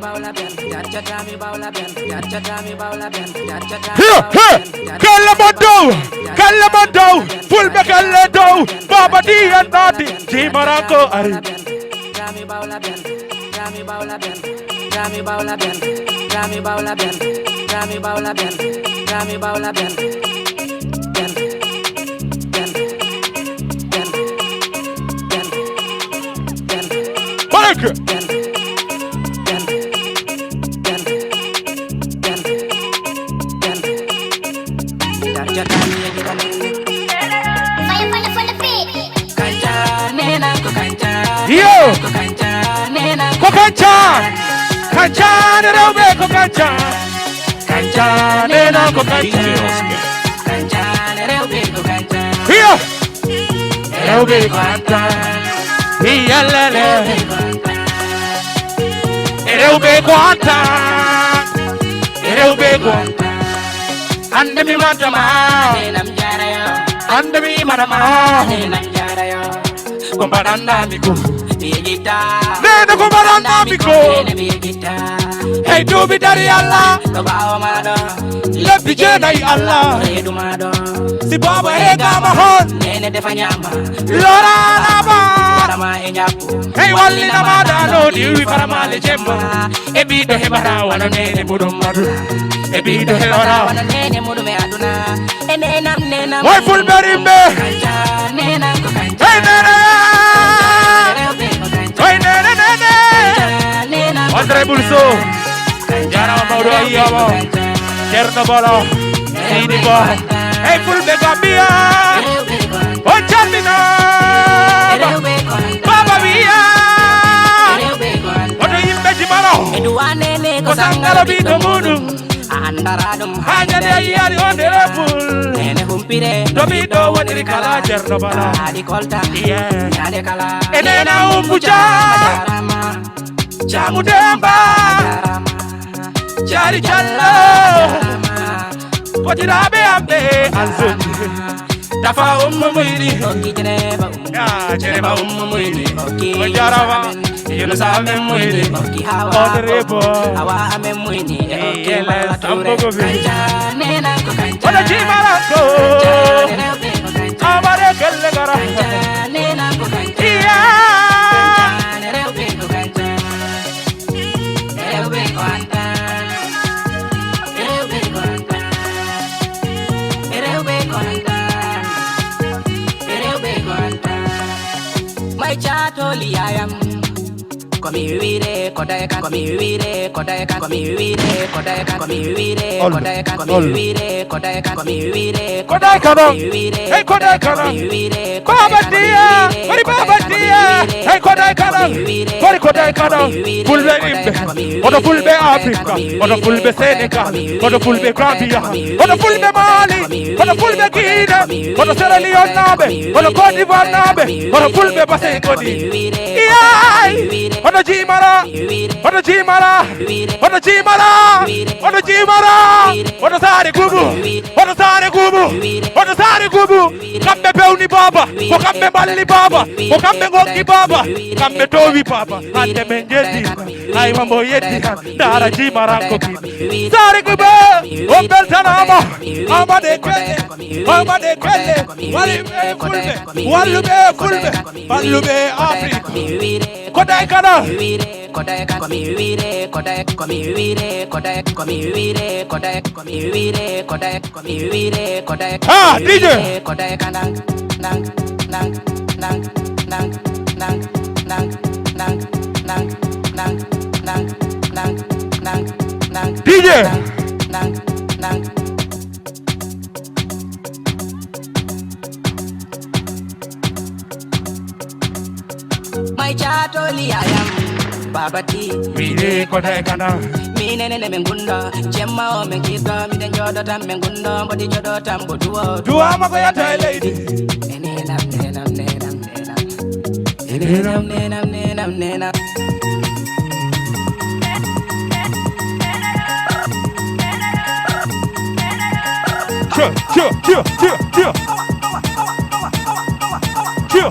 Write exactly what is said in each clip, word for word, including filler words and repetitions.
Here, here, kelle mon dow, kelle mon dow, fulɓe kelle dow, Baba Diyan naati, jimaranko ari. Baraka. Yo! Ko kanca! Kanca ne rewɓe ko kanca! Kanca ne na ko kanca! Yo! Rewɓe ko anta. Mi yallale. E rewɓe ko anta. E rewɓe ko anta. Ande mi mantama. Ande mi manama. Ko mbaɗanɗami ko. Nene ko mbaɗanɗami ko. Hey, duuɓi dari Allah. Lebbi jeenayi Allah. Si baba hegama hon. Loralama. Hey, wallinama dano diwi farama le jemma. E ɓiɗɗo heɓata wano nene muɗum aduna. E ɓiɗɗo heɓata wano nene muɗum e aduna. E nenam nenam. Moy fulɓe rimɓe. Hey, nene. Hey, nene, nene. Honorable Sow. Jarama mawɗo a yiyama. Ceerno Bala. Seydi Ba. Hey, fulɓe Gambia. On calminaama. Baba wiya. Hoto yimɓe jimaro. Ko sangalo ɓiɗɗo muɗum. A andara ɗum. Ha ñande a yiyani on de pul. Nene humpire. To ɓiɗɗo woniri kala Ceerno Bala. Haɗi kolta. Ñande kala. E nena umbuja. Jamu Demba. Jari Jallo. Fotiraɓe am ɓe alzoni. Tafa ummu muyni. Ya, jerema ummu muyni. O jarama. Yunus amen muyni. Honorable. Awa amen muyni. Yele sambo gobe. Wala jimara ko. Amare kelle gara. Iya. Rewɓe ko anta. Rewɓe ko anta. Rewɓe ko anta. Rewɓe ko anta. May caatoli yayam. Ko mi wiire ko day kan, ko mi wiire ko day kan, ko mi wiire ko day kan, ko mi wiire ko day kan, ko mi wiire ko day kan, ko mi wiire ko day kan. Hey, ko day kan. Baba Diya, wari Baba Diya. Hey, ko day kan. Wari ko day kan. Fulɓe yimɓe. Oto fulɓe Afrika. Oto fulɓe Senegal. Oto fulɓe Gambia. Oto fulɓe Mali. Oto fulɓe Guinée. Oto Sierra Leone naaɓe. Oto Côte d'Ivoire naaɓe. Oto fulɓe Basey Kodi. Iyay. Oto jimara. Oto jimara. Oto jimara. Oto jimara. Oto saare gubu. Oto saare gubu. Oto saare gubu. Kamɓe pewni baba. Ko kamɓe balli baba. Ko kamɓe gonki baba. Kamɓe towi baba. Hande men jeddi. Ay mambo yeddi han. Dara jimara ko kin. Saare gubu. On beltanama. Amade kelle. Amade kelle. Wali ɓe fulɓe. Walluɓe fulɓe. Balluɓe Afrique. Ko day kana. Ah, D J. D J. May caatoli ayam. Baba T. Mine ko day kana. Mine nene men gundo. Jemma o men kirdo. Mide jodo tan men gundo. Mbodi jodo tan bo duwo. Duwa ma ko yata e leydi. Nenam, nenam, nenam, nenam. Nenam, nenam, nenam, nenam. Sure, sure, sure, sure, sure. Sure.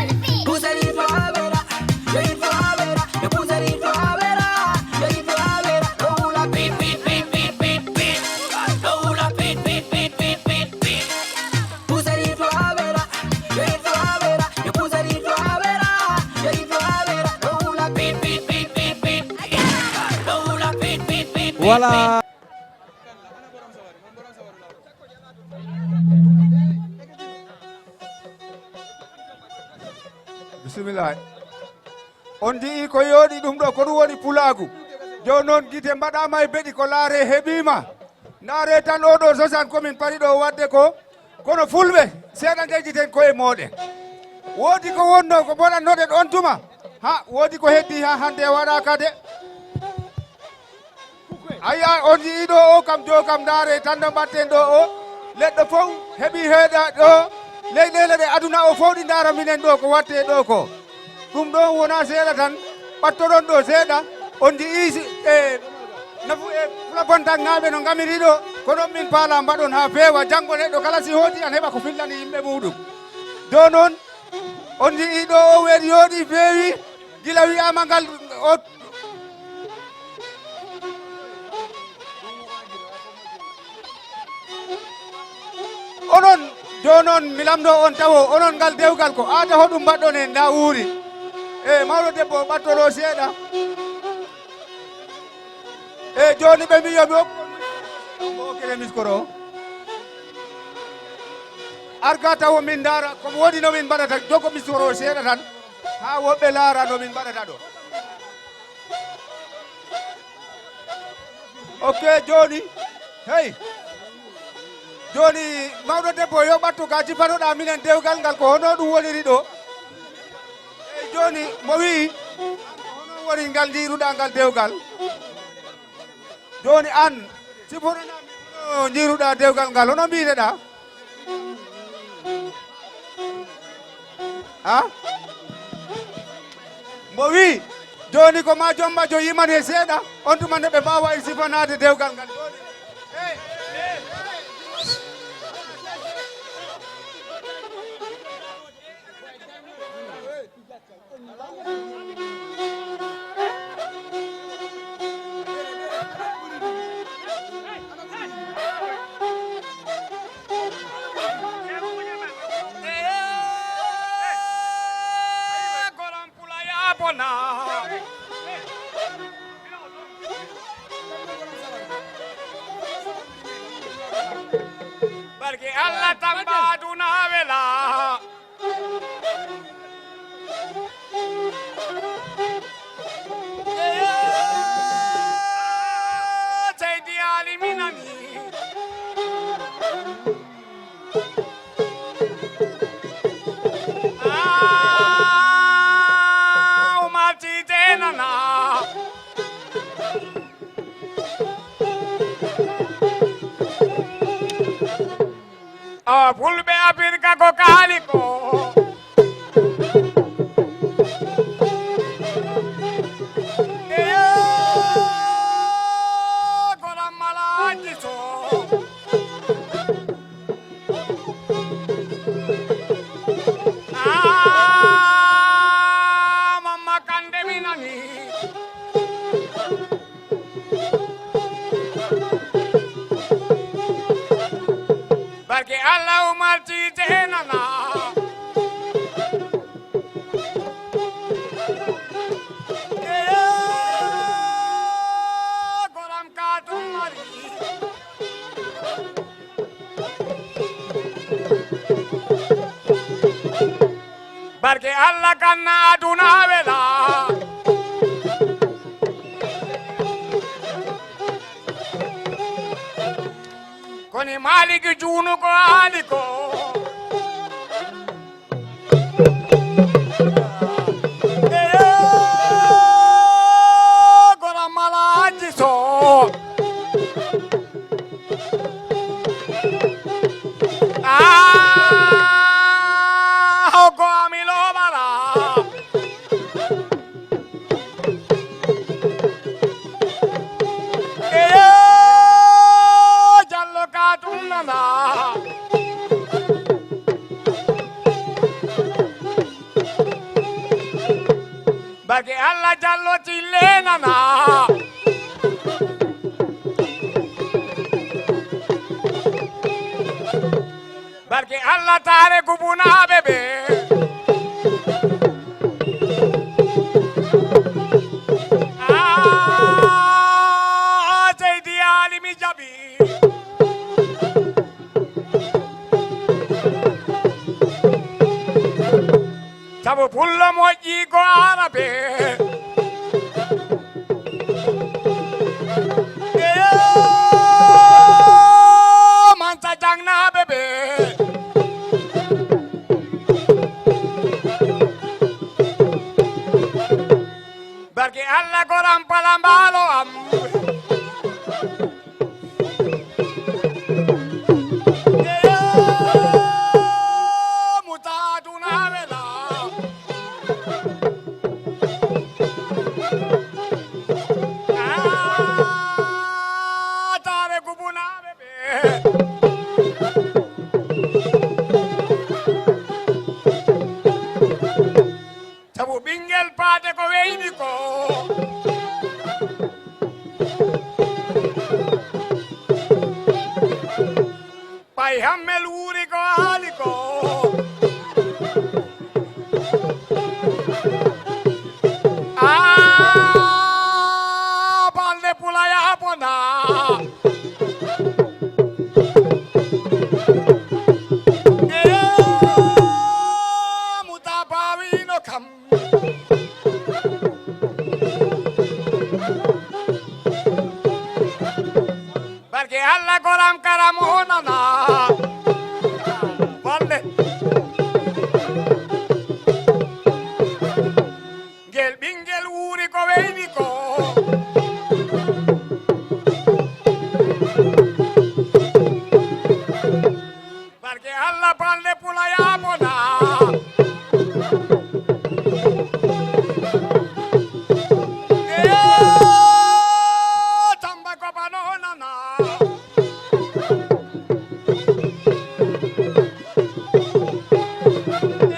Pusa di Florida, di Florida, pusa di Florida, di Florida, roll up, beat, beat, beat, beat, beat, roll up, beat, beat, beat. Voilà. Bisimilla. On nji'i ko yooɗi ɗum ɗo, ko ɗum woni pulaagu. Jooni noon, gite mbaɗaama e beɗi, ko laare heɓiima. Ndaare tan oo ɗoo sosan ko min pari ɗo waɗde ko, kono fulɓe, seeɗa ngejjiten koye mooɗen. Woodi ko wonnoo ko mboɗannoɗen on tuma. Ha, woodi ko heddi ha hannde waɗaaka de. Aya, on yi'i ɗo o kam, jo kam, ndaare tan no mbaɗten ɗo o. Leɗɗo fof heɓi heeɗa ɗo. Leyɗeele ɗe aduna o fof ɗi ndaara minen ɗo ko watte ɗo ko. Ɗum ɗo wona seeɗa tan, ɓattoɗon ɗo seeɗa, on nji'i si, e, nafu e Fulafontaŋŋaaɓe no ngamiri ɗo, ko ɗon min paala mbaɗon haa feewa, janngo neɗɗo kala si hooti an heɓa ko fillani yimɓe muuɗum. Do noon, on nji'i ɗo o weeɗi yooɗi feewi, gila wi'aama ngal o Onon, jooni noon mi lamndoo on tawo, onon ngal dewgal ko aada hoɗum mbaɗɗon heen ndaa wuuri? E mawɗo debbo o ɓattoroo seeɗa. E jooni ɓe mbiyo mi okku on mo okkire miskoro o. Arga tawo min ndaara ko woodi no min mbaɗata, jogo miskoro o seeɗa tan haa woɓɓe laara no min mbaɗata ɗo. Ok, jooni, hey. Jooni, mawɗo debbo, yo ɓattu ka jipanoɗaa minen dewgal ngal, ko hono ɗum woniri ɗo? Hey, jooni, mo wi'i, hono woni ngal njiiruɗaa ngal dewgal? Jooni, aan, si bonanaa mi, hono njiiruɗaa dewgal ngal, hono mbiireɗaa? Ha? Mbo wi, jooni ko ma jomma jo yimani e seeɗa, on tuma nde ɓe mbaawa en sifanaade dewgal ngal. Jooni, hey. Barke Allah, tamba aduna wela. Seydi Ali minani. Ah, Umar Tite nana. Awa fulɓe Afirka ko kaali ko. Eyo, ko Rammalaaji Sow. Ah, Mamma Kande mi nani. Barke Allah, Umar Tite nana. Eyo, goram ka tum mari. Barke Allah, kanna aduna wela. Koni Maliki juunu ko haali ko. Eyo, goram Alaaji Sow. Ah, hoko ami lo bara. Eyo, Jallo ka tum nana. Barke Allah, Jallo Tille nana. Barke Allah, taare kubunaaɓe ɓe. Ah, ah, sey Pullo moƴƴi ko Arabe. Eyo, Mansa Jaŋnaaɓe ɓe. Barke Allah, goram pala mbaalo am. Eyo, Mutaadu na wela. Ah, taare gubunaaɓe ɓe. Sabu ɓinngel paate ko weyni ko. Ɓay hammel wuuri ko haali ko. Aa, balɗe pula yaa bona. Ee, Muta Baawino kam. Barke Allah, goram karam o nana. Balɗe. Ngel ɓinngel wuuri ko weyni ko. Barke Allah, balɗe pula yaa bona. Ee, Tamba ko bano nana.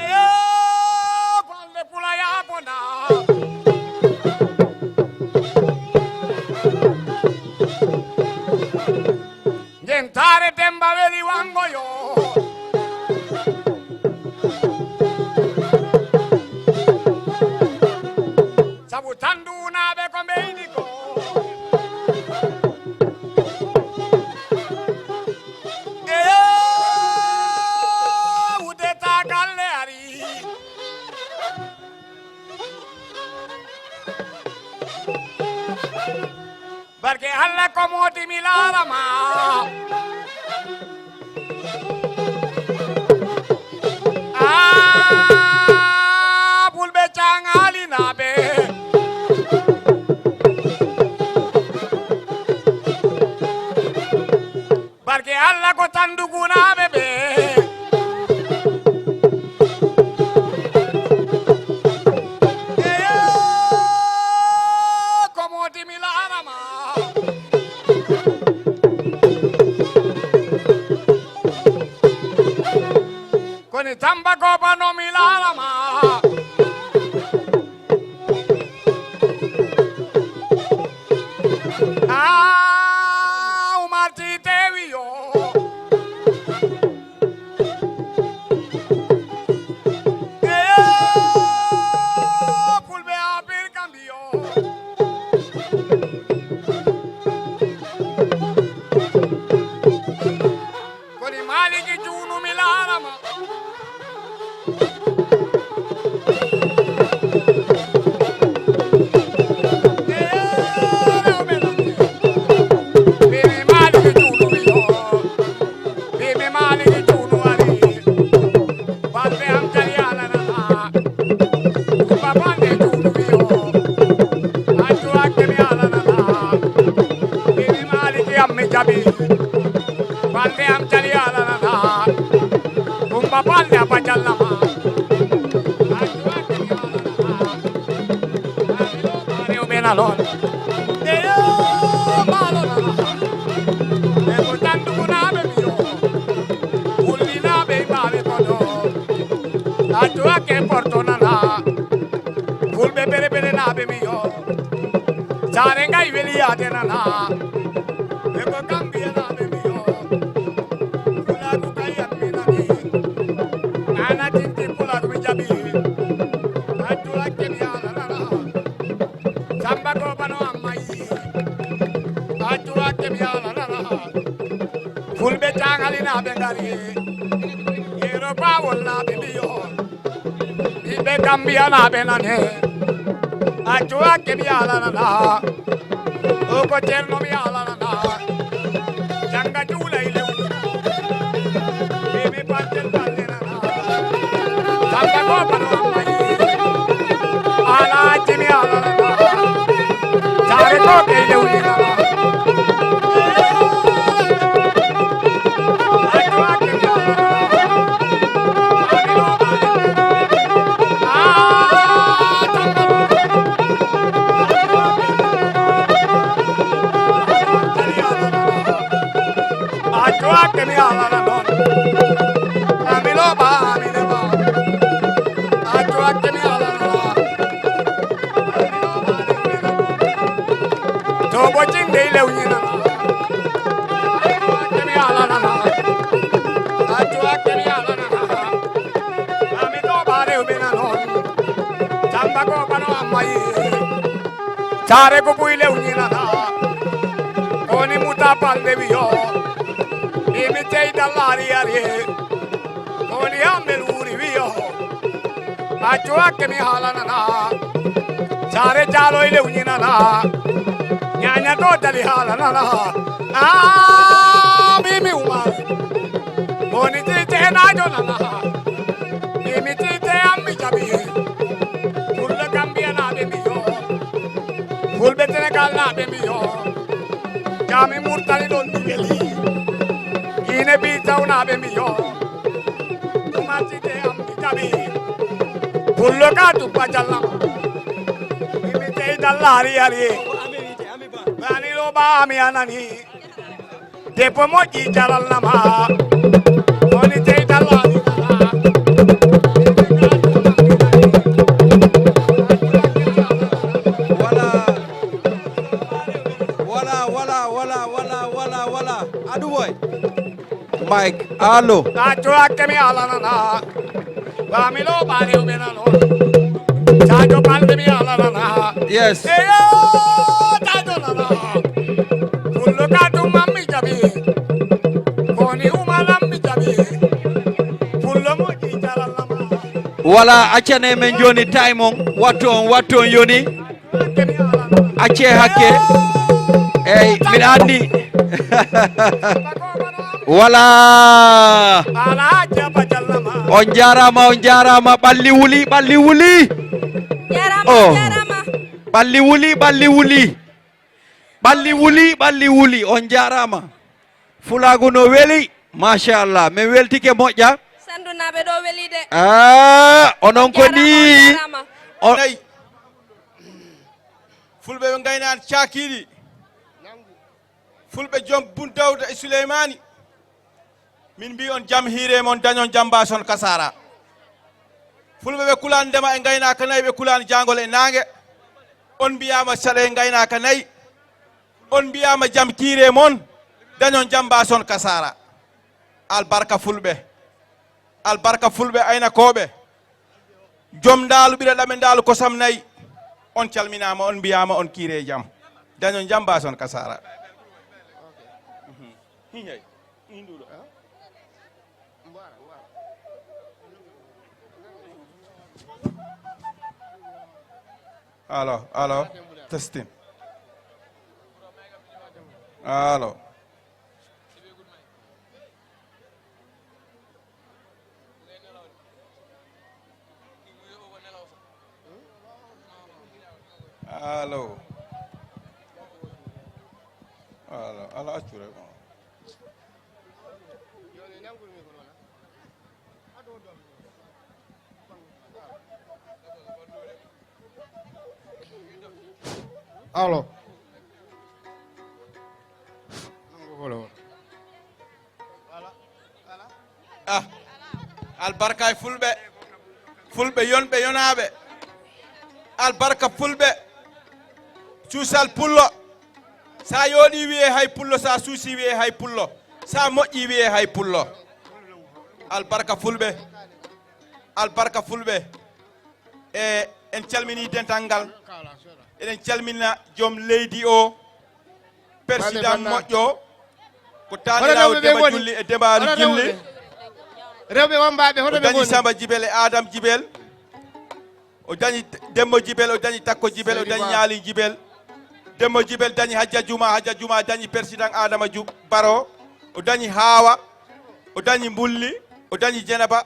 Ee, balɗe pula yaa bona. Nden taare Demba weli wangoyo. Sabu tanduunaaɓe ko mbeydi ko. Ee, wude ta galle ari. Barke Allah, ko mooti mi laarama. Aa, Fulɓe Caŋaalinaaɓe. Barke Allah, ko tandugunaaɓe ɓe. Eyo, ko mooti mi laarama. Koni Tamba ko bano mi laarama. Aa, Umar ti tewi yo. Eyo, Fulɓe Afirka mbiyo. Koni Maaliki juunu mi laarama. Mimi Maaliki juunu mi yo. Mimi Maaliki juunu ari. Balɓe am jali alanana. Babanɗe juunu mi yo. Anju akke mi alanana. Mimi Maaliki am mi jaɓi. Balɗe am jali alanana. Kumba balɗe a bajallama. Anju akke mi alanana. Rewɓe na loon. Eyo, mbaalo nana. E ko tandugunaaɓe mi yo. Wullinaaɓe mbaawe kono. Anju akke porto nana. Fulɓe bere bere naaɓe mi yo. Saare ngay weli yaade nana. Ɓe ko Gambiya naaɓe mi yo. Pulaagu kay yammi nani. Nana tinti pulaagu mi jaɓi. Addu hakke mi yaala nana. Samba ko bano amma yi. Addu hakke mi yaala nana. Fulɓe Caŋaalinaaɓe ngari. Yeero Bawol naaɓe mi yo. Mi Ɓe Gambiyanaaɓe nane, accu hakke mi haalanana. O ko Ceerno mi haalanana. Jannga juula e lewru. Mimi Bantel Bantel nana. Samba ko bano amai. Alaaji mi haalanana. Saare ko kay lewru nana. Tobo cinde ile unyina. Kemi ala na na. Ajo kemi ala na na. Ami to bare ube na no. Tamba ko bano amai. Tare ko buile unyina na. Oni muta palde biyo. Imi tei dalari ari. Oni amel uri biyo. Accu hakke mi haalanana. Saare jaalo ile uñinana. Ñaaña to dali haalanana. Ah, Mimi Umar. Woni tite naajo nana. Mimi tite ammi jabi. Fulɓe Gambiyanaaɓe mbiyo. Fulɓe Senegalnaaɓe mbiyo. Jami Murtani ɗon mi weli. Guinée Bissau naaɓe mbiyo. Matite am mi jaɓi. Pullo ka tuppa jallama. Mimi tey dallari yari. Bani lo ba mi anani. Debbo moƴƴi jaral nama. Woni tey dallari. Wala. Wala, wala, wala, wala, wala, wala. Adu boy. Mike, allo. Tajo hakke mi alanana. Bamilo bare ubenano. Tajo palde mi alanana. Yes. Eyo, tajo nana. Fullo ka tum mammi jabi. Koni uma lammi jabi. Fullo moƴƴi jaral nama. Wala, accane men joni time on. Wattu on, wattu on yoni. Acce hakke. Eyyi, mbiɗa anndi. Wala. On jaaraama, on jaaraama. Ɓalli wuli, ɓalli wuli. Jaaraama, oh. Jaaraama. Ɓalli wuli, ɓalli wuli. Ɓalli wuli, ɓalli wuli. On jaaraama. Fulaagu no weli. Machallah. Min weltike moƴƴa. Sandunaaɓe ɗo weli de. Ah, onon ko jaaraama, ni. On jaaraama. O- Nayi. Fulɓe ɓe ngaynaani caakiiɗi. Fulɓe joom Bun Dawda e Suleymaani. Min mbii on jam hiire mon, dañon jam mbaason kasaara. Fulɓe ɓe kulaani ndema e ngaynaaka nayi, ɓe kulaani jaangol e naange. On mbiyaama caɗee ngaynaaka nayi. On mbiyaama jam kiire mon, dañon jam mbaason kasaara. Albarka Fulɓe. Albarka Fulɓe aynakooɓe. Joom ndaalu ɓira ɗame ndaalu kosam nayi. On calminaama, on mbiyaama on kiire jam. Dañon jam mbaason kasaara. Alo, alo, testing. Alo. Alo. Alo, alo, accu rek. Alo. Ah, albarka e Fulɓe. Fulɓe yonɓe yonaaɓe. Albarka Fulɓe. Cuusal Pullo. Sa yooɗi wiye hay Pullo, sa suusi wiye hay Pullo. Sa moƴƴi wiye hay Pullo. Albarka Fulɓe. Albarka Fulɓe. E en calmini dental ngal. Eɗen calmina joom leydi o, président moƴƴo, ko taaniraawo Demba Julli e Demba Ali Gilli. Rewɓe wambaaɓe, hoto ɓe ngoni? Samba Jibel e Adam Jibel. O dañi Dembo Jibel, o dañi Takko Jibel, o dañi Ñaali Jibel. Dembo Jibel dañi Hajja Juma, Hajja Juma dañi Persidan Adama Ju-, Baro. O dañi Haawa, o dañi Mbulli, o dañi Jenaba,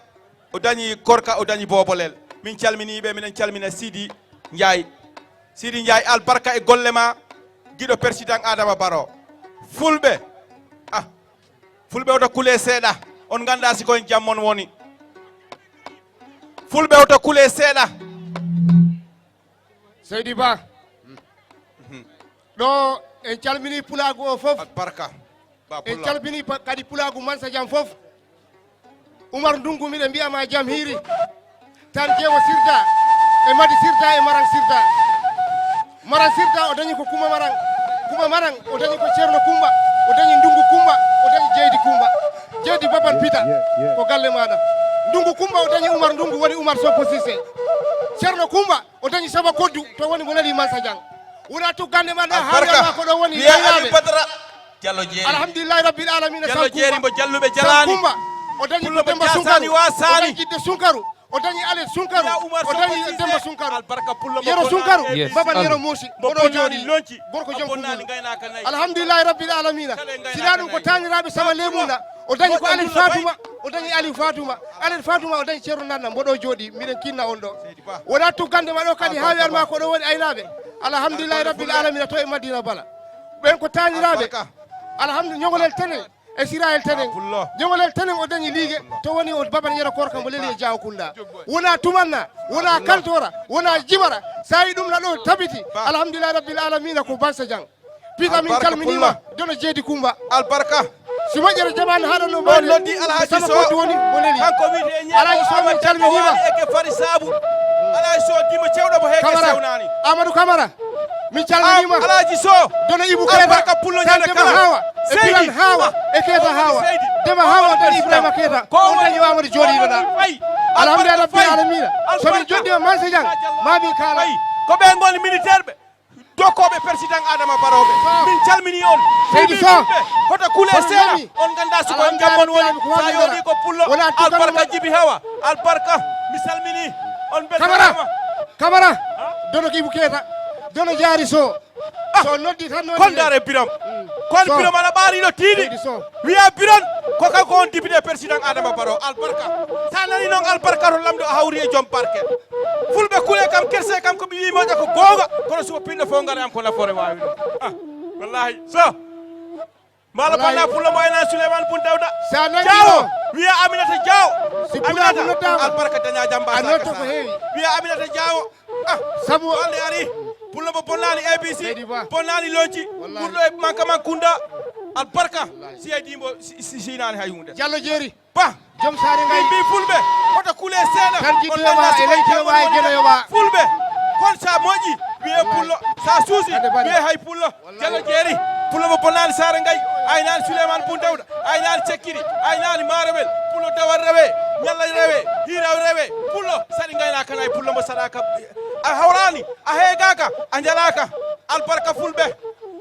o dañi Korka, o dañi Bobolel. Min calminii ɓe, miɗen calmina Sidi Njaay. Sidi Njaay, albarka e golle ma, giɗo Persidan Adama Baro. Fulɓe, ah, Fulɓe oto kule seeɗa, on nganndaa si ko en jam mon woni. Fulɓe oto kule seeɗa. Seydi Ba, ɗo en calminii pulaagu o fof. Albarka. Ba en pullo. Calminii pa- kadi pulaagu Mansa Jam fof. Umar Ndungu, miɗen mbiya ma jam hiiri. Tan jeewo sirda e madi sirda e maran sirda. Maran sirda o dañi ko Kuma Maran. Kuma Maran o dañi ko Ceerno Kumba. O dañi Ndungu Kumba. O dañi Jeydi Kumba. Jeydi Baban Pita. Ko galle maɗa. Ndungu Kumba o dañi Umar Ndungu, woni Umar Soppo Sise. Ceerno Kumba o dañi Saba Koddu to woni mo leli Mansa Jang. Wona tuggande ma ɗo. Albarka. Haalama ko ɗo woni wiya Aliou Badara. Jallo jeeri. Alhamdulillahi rabbil alamina. Jallo jeeri mbo jalluɓe jalaani. Kumba o dañi Pullo ko Demba Sunkaru. Wasani. O dañi Jidde Sunkaru. O dañi Alet Sunkaru. O dañi Demba Sunkaru. Albarka Pullo mo Yero Sunkaru. Yes. Baban Yero Muusi. Mbo ɗo jooɗi. Lonci. Gorko jom Kumba. Alhamdulillahi rabbil alamina. Sina ɗum ko taniraɓe sama lemuna. O dañi ko Alet Fatuma. O dañi Aliou Fatuma. Alet Fatuma o dañi Ceerno Nanna. Mbo ɗo jooɗi. Miɗen kinna on ɗo. Wona tuggande ma ɗo kadi ha wiyatma ko ɗo woni aynaɓe. Alhamdulillahi rabbil alamina to e Madina Bala. Ɓen ko taniraɓe. Alhamdu ñogolel tenen e sirayel tenen. Ñogolel tenen o dañi liige to woni o Baban Yero Korka mo leli e Jawo Kunda. Wona tumanna, wona kantora, wona jimara. Sa yi ɗum na ɗo tabiti. Alhamdulillahi rabbil alamina ko Bansa Jang. Pita min calminima dono Jeedi Kumba. Albarka. Si moƴƴere jaɓani haɗa no mbaɗi. Noddi Alhaji Sow. Woni mo leli. Kanko wiyete Alhaji Sow min calminima. Eke fari sabu. Alhaji Sow dimo cewɗo mo heke sewnani. Amadou Camara. Min calminima. Alhaji Sow. Dono Ibu Keta. Albarka Pullo ñande kala. Hawa. E Pilan Hawa. E Keta Hawa. Dema Hawa tan Ibrahima Keta. Ko on dañi Amadou jooɗiɗo ɗa. Alhamdulillahi rabbil alamina. Somin joɗɗima Mansa Jang. Ma min kala. Ko ɓe ngoni militaire ɓe. Dokkooɓe persidan Adama Barooɓe. Min calminii on. Seydi Sow. Hoto kule seeɗa. On nganndaa suko on jammon woni. Sa yooɗii ko pullo. Albarka Jibi Hawa. Albarka. Mi salminii. On mbeltanaama. Kamara. Dono Kibu Keeta. Dono Jaari Sow. Ah, so noddi tan noddi. Kon dare Biram. Kon Biram aɗa ɓaari ɗo tiiɗi. Wiya Biram ko kanko on député président Adama Barrow. Albarka. Sa nani noon albarka to lamɗo a hawri e joom barke. Fulɓe kule kam kerse kam ko ɓe wiimoƴa ko goonga. Kono suba pinɗo fof ngara am ko nafoore wawi ɗum. Ah, wallahi. So. Mala bonna pullo mo ena Souleymane Bun Dawda. Sa nani Jawo. Wiya Aminata Jawo. Si pulaagu noddama. Albarka daña jamba. A notto ko heewi. Wiya Aminata Jawo. Ah, sabu wonde ari pullo mo bonnani A B C. Bonnani lonci. Ɓurɗo e manka man kunda. Albarka. Si ay dimbo si sinani hay hunde. Jallo jeeri. Ba. Joom saare ngay. Mbi fulɓe. Oto kule seeɗa. Tan jiddo yoɓa e leydi yoɓa e geno yoɓa. Fulɓe. Kon sa moƴƴi wiye pullo. Sa suusi wiye hay pullo. Jalo jeeri. Pullo mo bonnani saare ngay. Aynani Souleymane Bun Dawda. Aynani cekkiri. Aynani maarewel. Pullo dawal rewe. Ñalla rewe. Hiiraw rewe. Pullo saɗi ngayna kana e pullo mo saɗaka. A hawrani. A heegaka. A jalaka. Albarka fulɓe.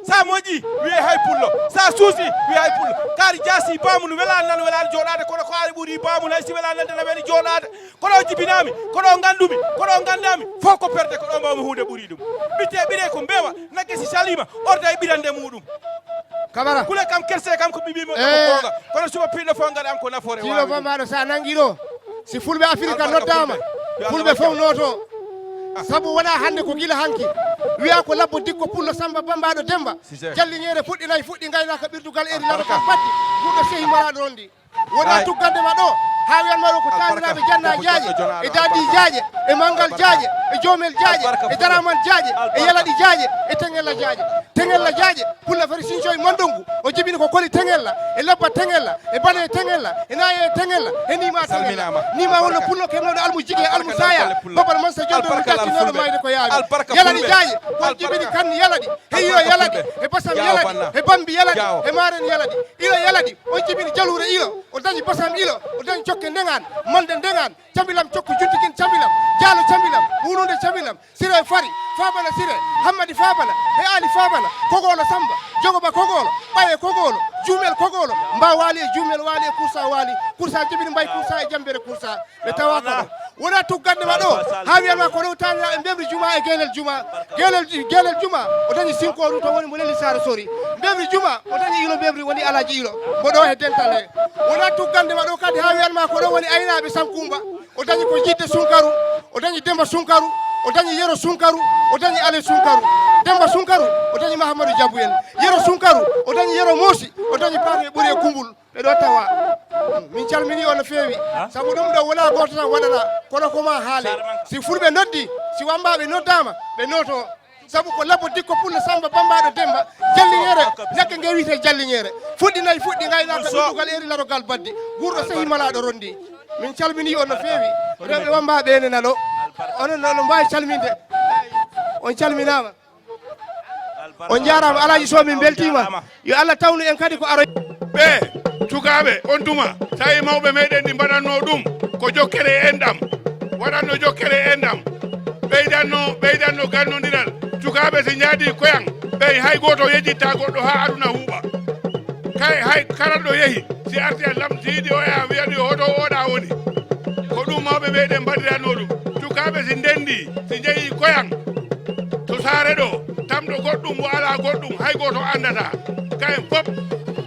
Sa moƴƴi wiye hay pullo. Sa suusi wiye hay pullo. Kaari jaasi baamu no welani nan welani jooɗade kono ko ari ɓuri baamu hay si welani nande na weli jooɗade. Kono o jibinami kono o gandumi kono o gandami fof ko perde ko ɗo mbawmi hunde ɓuri ɗum. Ɓitte ɓire ko mbewa nagge si salima orda e ɓirande muɗum. Kamara kule kam kerse kam ko ɓiɓimo ɗo ko gonga. Kono suba piɗɗo fof ngara am ko nafoore wawi ɗum. Bambaɗo sa nangi ɗo si fulɓe afirika noddama fulɓe fof noto. Sabu wona hande ko gila hanki wiya ko labbo dikko pullo samba bambaɗo demba. Jalliñere fuɗɗinayi fuɗɗi gaynaka ɓirdugal eri laɗo kam baddi. Ɓurɗo sehi maraɗo rondi. Wona tuggande ma ɗo ha wiyanma ɗo ko taniraɓe janna jaaƴe e dadi jaaƴe e mangal jaaƴe e jomel jaaƴe e daraman jaaƴe e yalaɗi jaaƴe e teŋella jaaƴe. Teŋella jaaƴe pulla fari sinco e mandongu o jibini ko koli teŋella e labba teŋella e bane teŋella e naye teŋella e nima teŋella. Nima wonno pullo kemnoɗo almu jigi e almu saya babal mansa jondomo gattinoɗo mayde ko yaawi. Yalaɗi jaaƴe kon jibini kan yalaɗi. Heyo yalaɗi e basam yalaɗi e bambi yalaɗi e maren yalaɗi. Ilo yalaɗi on jibini jaluure ilo o dañi basam ilo o dañi jokke ndegan mande ndegan. Cambilam cokku juntikin cambilam jaalo cambilam wulunde cambilam sire fari fabana sire hammadi fabana e ali fabana kogolo samba jogoba kogolo ɓaye kogolo jumel kogolo mba wali e jumel wali e kursa wali kursa jibini mbay kursa e jambere kursa. Ɓe tawa ko ɗo Wona tuggande ma ɗo, haa wiyan ma ko ɗo tawi e mbemri juma e gelel juma. Gelel, gelel juma, o dañi sinkooru to woni mo neli saare sori. Mbemri juma, o dañi ilo mbemri woni alaaji ilo. Mbo ɗo he dental he. Wona tuggande ma ɗo kadi haa wiyan ma ko ɗo woni aynaaɓe Sankumba. O dañi ko Jidde Sunkaru, o dañi Demba Sunkaru, o dañi Yero Sunkaru, o dañi Ale Sunkaru. Demba Sunkaru, o dañi Mahamadou Diabou en. Yero Sunkaru, o dañi Yero Moosi, o dañi Paate Ɓuri e Kumbul. Ɓe ɗo tawa. Min calmini on no feewi. Sabu ɗum ɗo wona gooto tan waɗana. Kono ko ma haale. Si fulɓe noddi, si wambaaɓe noddaama, ɓe nooto. Sabu ko labbo dikko pullo Samba Bambaɗo Demba, jalliŋeere, ñakke nge wiyetee jalliŋeere. Fuɗɗi nayi, fuɗɗi ngaynaaka, ɗuɗɗugal eri larogal baddi. Guurɗo sehi malaaɗo rondi. Min calmini on no feewi. Rewɓe wambaaɓe ene nano. Onon no, no mbaawi calminde. On calminaama. On njaaraama, Alaaji Sow, min mbeltiima. Yo Allah tawnu en kadi ko aroy. Ɓe sukaaɓe on tuma, tawi mawɓe meɗen ɗi mbaɗatno ɗum ko jokkere e enɗam, waɗatno jokkere e enɗam, ɓeydatno, ɓeydatno gannodiral. Sukaaɓe si njaadi koyan, ɓey hay gooto yejjitta goɗɗo haa aduna huuɓa. Kay hay kala ɗo yehi, si arti a lam, si yiɗi oya, wiya ɗum hoto oɗa woni. Ko ɗum mawɓe meɗen mbaɗiratno ɗum. Sukaaɓe si ndenndi, si njehi koyan, to saare ɗo, tamɗo goɗɗum, mo alaa goɗɗum, hay gooto anndata. Kayen fof,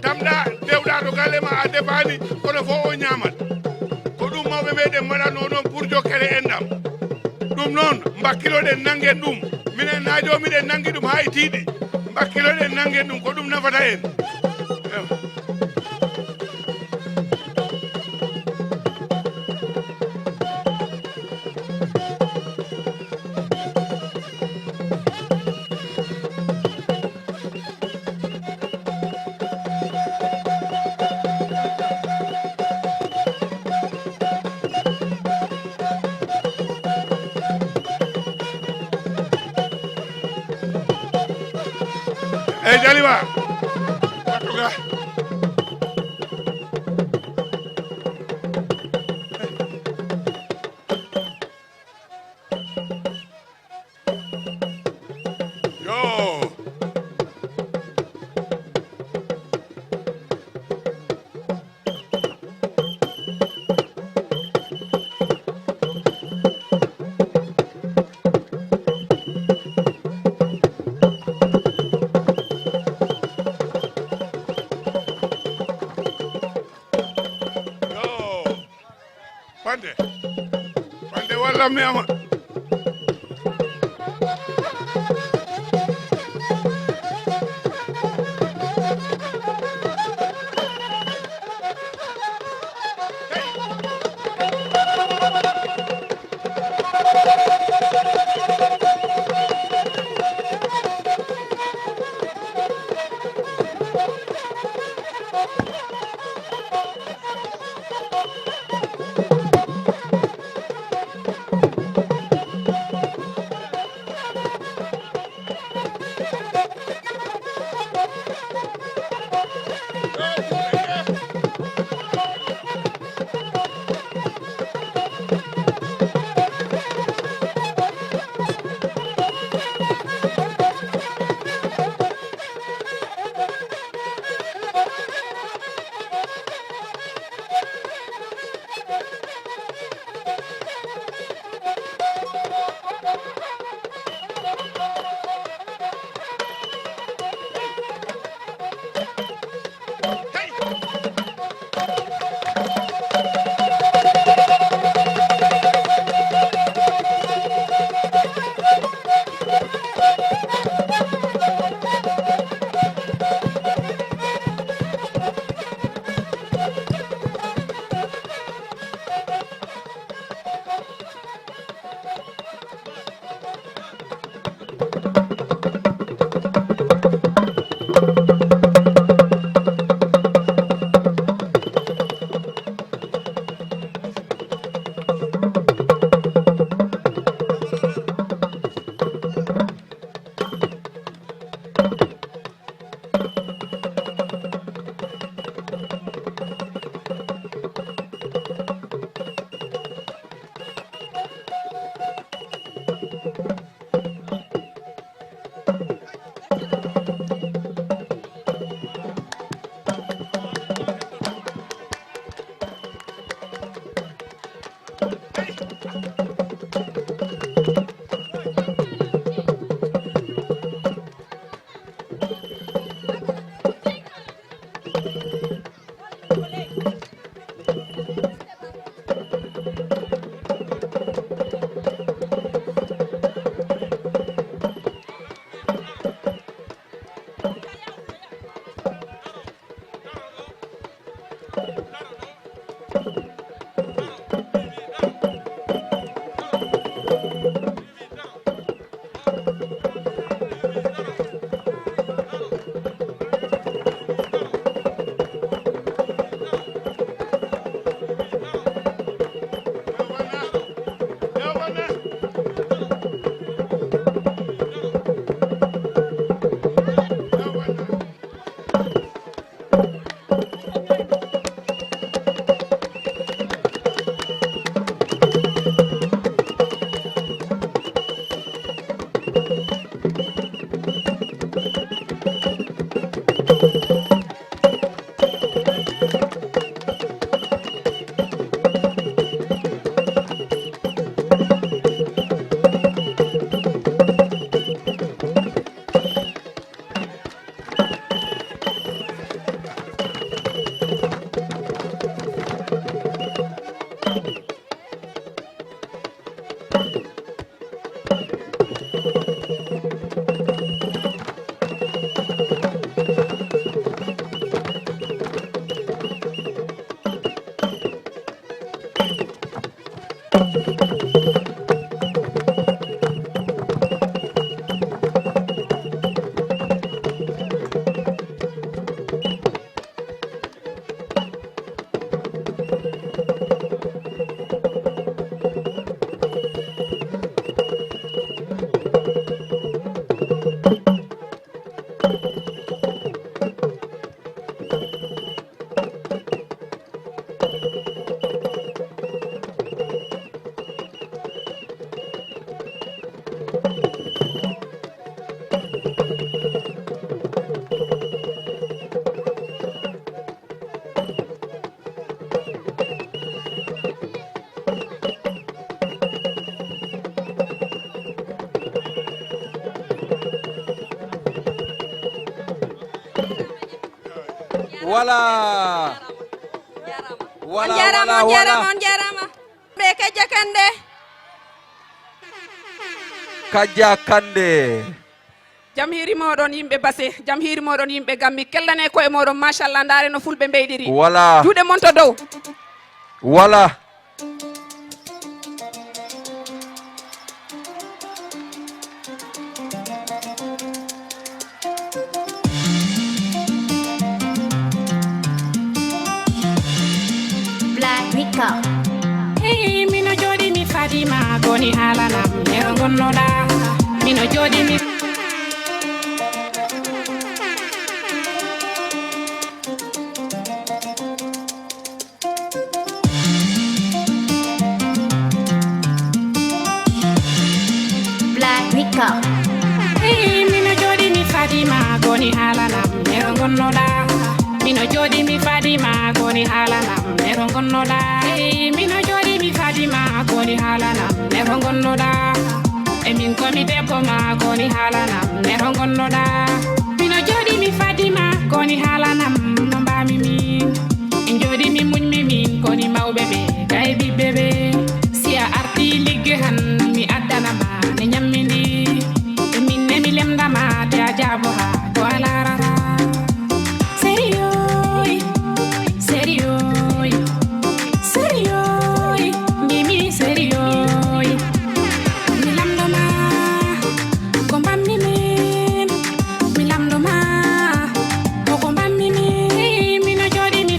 tamɗa, dewɗa to galle ma, a defaani, kono fof o ñaamat. Ko ɗum mawɓe meɗen mbaɗatno noon pour jokkere enɗam. Ɗum noon, mbakkiloɗen nanngen ɗum. Minen naajo miɗen nanngi ɗum haa e tiiɗi. Mbakkiloɗen nanngen ɗum, ko ɗum nafata en. Eyi, Jaliba. Wattu ga. Yo. Yo. Fande. Fande, wallam neema. Voilà. Voilà, on jarama, on jarama, on jarama. Ɓe kajja kande. Kajja kande. Jam hiiri moɗon yimɓe Base, jam hiiri moɗon yimɓe Gammi, kellane koye moɗon, machallah, ndaare no fulɓe mbeyɗiri. Voilà. Juuɗe mon to dow. Voilà. Black Rico. Hey, mino jooɗi mi Fadima, koni haalanam, nero gonnoɗa. Mino jooɗi mi. Black Rico. Hey, mino jooɗi mi Fadima, koni haalanam, nero gonnoɗa. Mino jooɗi mi Fadima, koni haalanam, nero gonnoɗa. Hey, mino jooɗi mi Fadima, koni haalanam, nero gonnoɗa. E min komi debbo ma, koni haalanam, nero gonnoɗa. Mino jooɗi mi Fadima, koni haalanam, no mbami min. Min jooɗi mi muñmi min, koni mawɓe ɓe, kay ɓiɓɓe ɓe. Si a arti ligge han, mi addana ma, ne ñammindi. E min ne mi lemda ma, te a jaabo ha, ko a larata. Seriyoy, seriyoy, seriyoy, mbimi seriyoy. Mi lamdo ma, ko mbammi min. Mi lamdo ma, ko ko mbammi min. Mino jooɗi mi.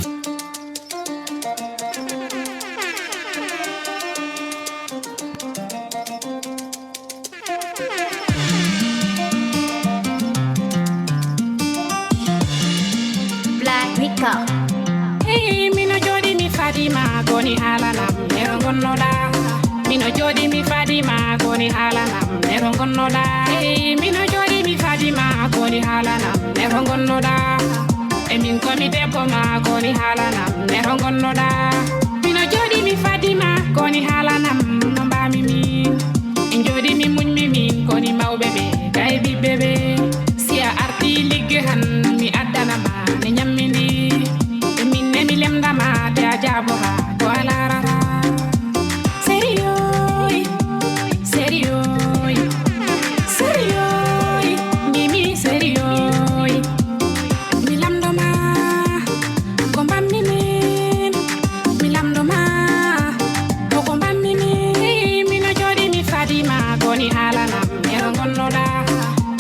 Black Rico. Hey, mino jooɗi mi Fadima, koni haalanam, nero gonnoɗa. Mino jooɗi mi Fadima, koni haalanam, nero gonnoɗa. Hey, mino jooɗi mi Fadima, koni haalanam, nero gonnoɗa. E min komi debbo ma, koni haalanam, nero gonnoɗa. Mino jooɗi mi Fadima, koni haalanam, no mbami min. Min jooɗi mi muñmi min, koni mawɓe ɓe, kay ɓiɓɓe ɓe. Si a arti ligge han, mi addana ma, ne ñammindi. E min ne mi lemda ma, te a jaabo ha, ko a larata. Seriyoy, seriyoy, seriyoy, mbimi seriyoy. Mi lamdo ma, ko mbammi min. Mi lamdo ma, ko ko mbammi min. Mino jooɗi mi Fadima, koni haalanam, nero gonnoɗa.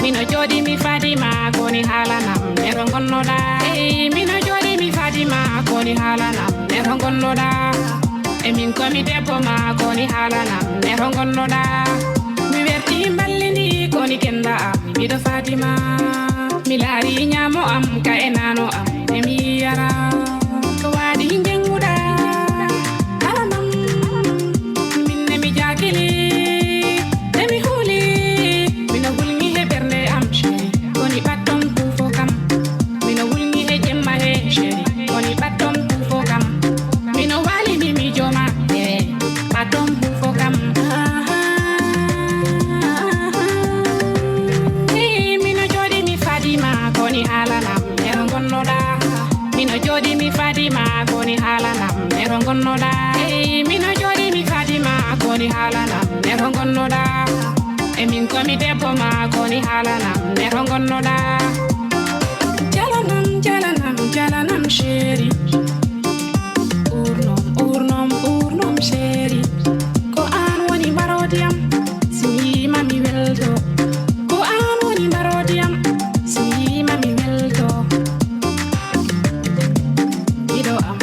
Mino jooɗi mi Fadima, koni haalanam, nero gonnoɗa. Mino jooɗi mi Fadima, koni haalanam, nero gonnoɗa. E min komi debbo ma, koni haalanam, nero gonnoɗa. Mi werti mballi ndi, koni kenda am, miɗo Fadima. Mi laari ñaamo am, ka e nano am, e mi yara. Ko waɗi njenguɗa, alanam. Min ne mi jakili, e mi huli. Mino hulni he ɓernde am, chéri. Koni ɓatton kuufo kam. Mino wulni he jemma he, chéri. Koni ɓatton kuufo kam. Mino wali mi mijo ma, eh, ɓatton kuufo kam. Hey, mino jooɗi mi Fadima, koni haalanam, nero gonnoɗa. Mino jooɗi mi Fadima, koni haalanam, nero gonnoɗa. Hey, mino jooɗi mi Fadima, koni haalanam, nero gonnoɗa. E min komi debbo ma, koni haalanam, nero gonnoɗa. Jalanam, jalanam, jalanam, chéri. Ɓurnom, ɓurnom, ɓurnom, chéri. Ko an woni mbaroodi am, si mi yiima mi welto. Ko an woni mbaroodi am, si mi yiima mi welto. Giɗo am,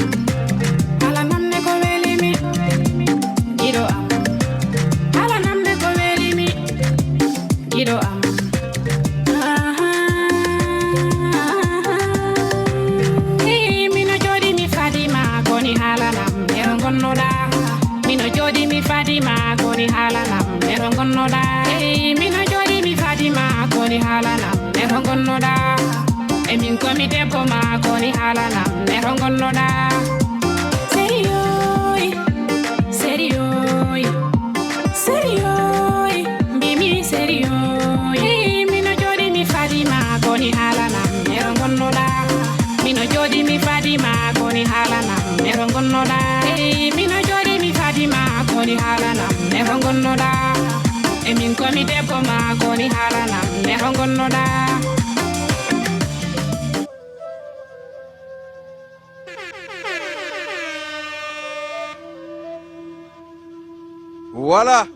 halanam ne ko weli mi. Giɗo am, halanam ne ko weli mi. Giɗo am. Hey, mino jooɗi mi Fadima, koni haalanam, nero gonnoɗa. Mino jooɗi mi Fadima, koni haalanam, nero gonnoɗa. Hey, mino jooɗi mi Fadima, koni haalanam, nero gonnoɗa. E min komi debbo ma, koni haalanam, nero gonnoɗa. Seriyoy, seriyoy. Seriyoy, mbimi seriyoy. Hey, mino jooɗi mi Fadima, koni haalanam, nero gonnoɗa. Mino jooɗi mi To ngonnoɗaa. Voilà.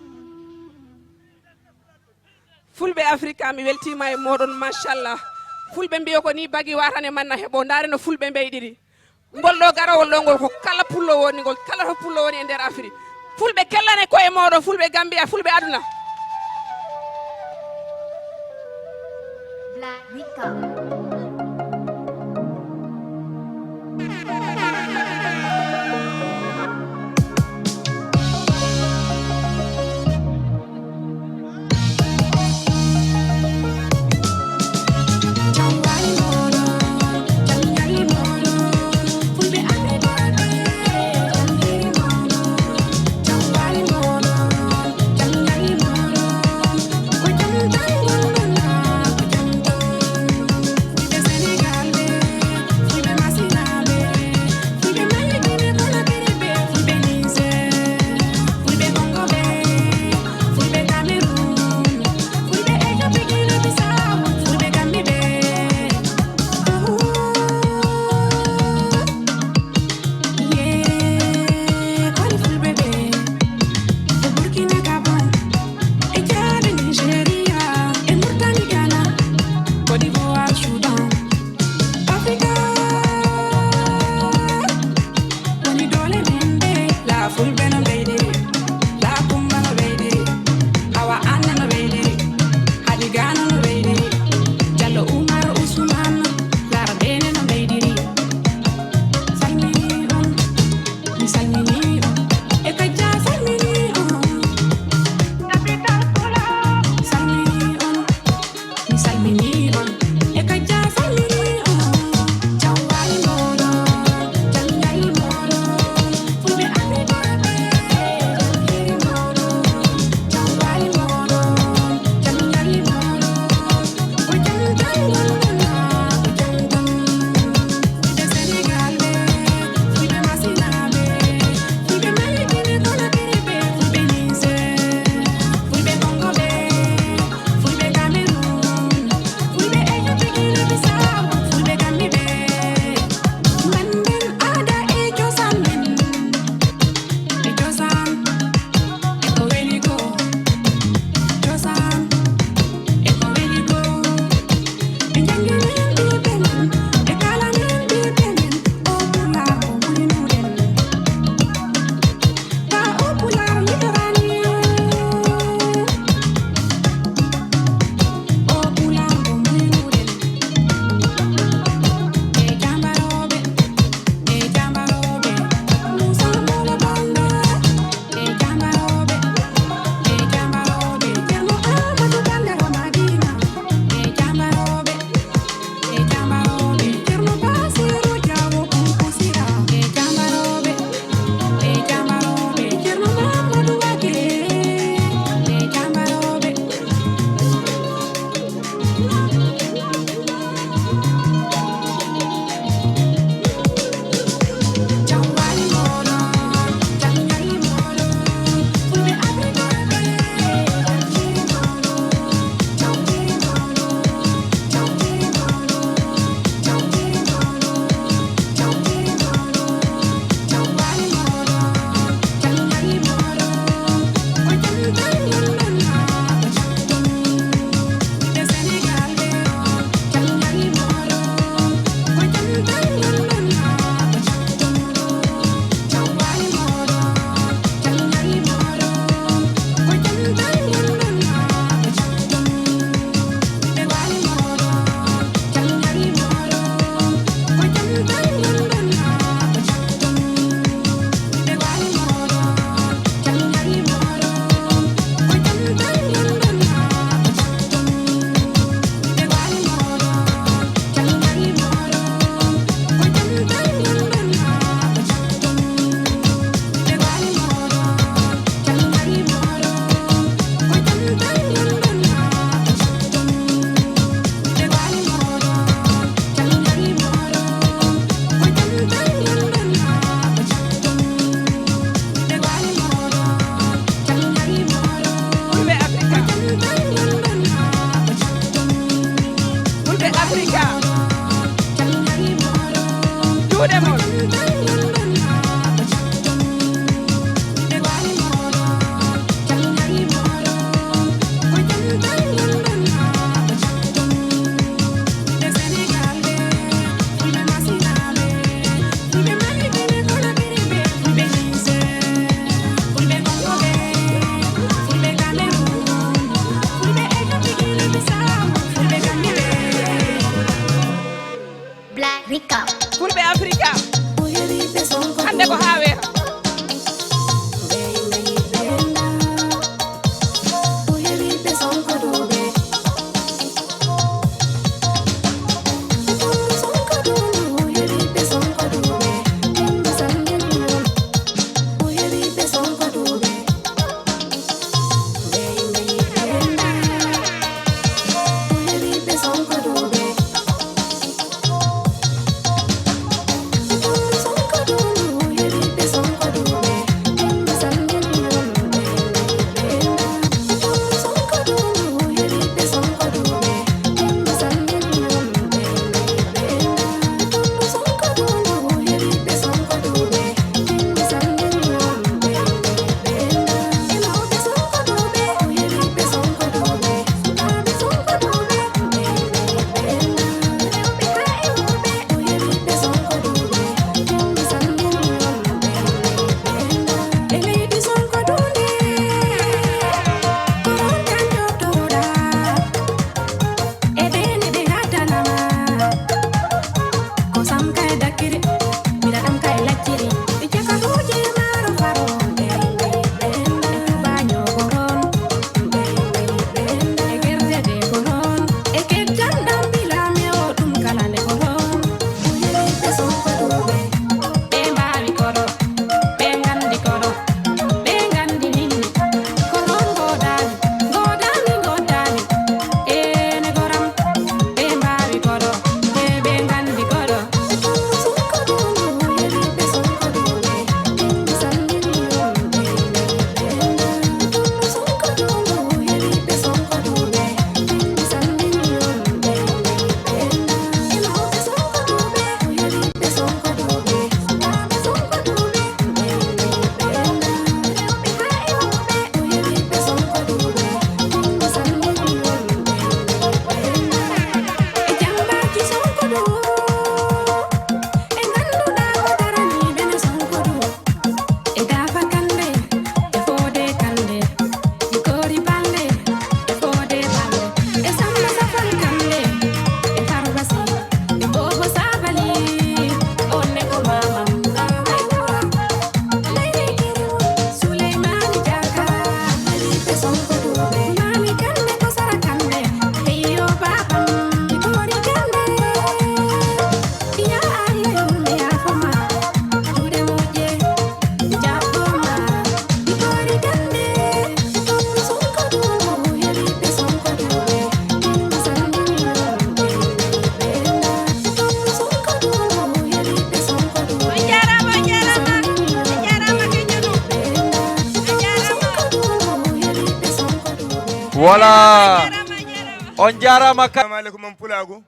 Fulɓe Afrika, mi weltiima e mooɗon, machallah. Fulɓe mbiyo ko ni bagi watane manna heɓo. Ndaare no fulɓe mbeyɗiri. Ngol ɗo garowol ɗo ngol ko kala pullo woni ngol, kala to pullo woni e nder Afrik. Fulɓe kellane koye mooɗon, fulɓe Gambia, fulɓe aduna. Ko ɗemol. Black Rico. Fulɓe Afrika. Hannde ko haa weeto. On njaaraama, on njaaraama. Voilà. On njaaraama, on njaaraama. On njaaraama ka- Assalamu aleykum, on pulaagu.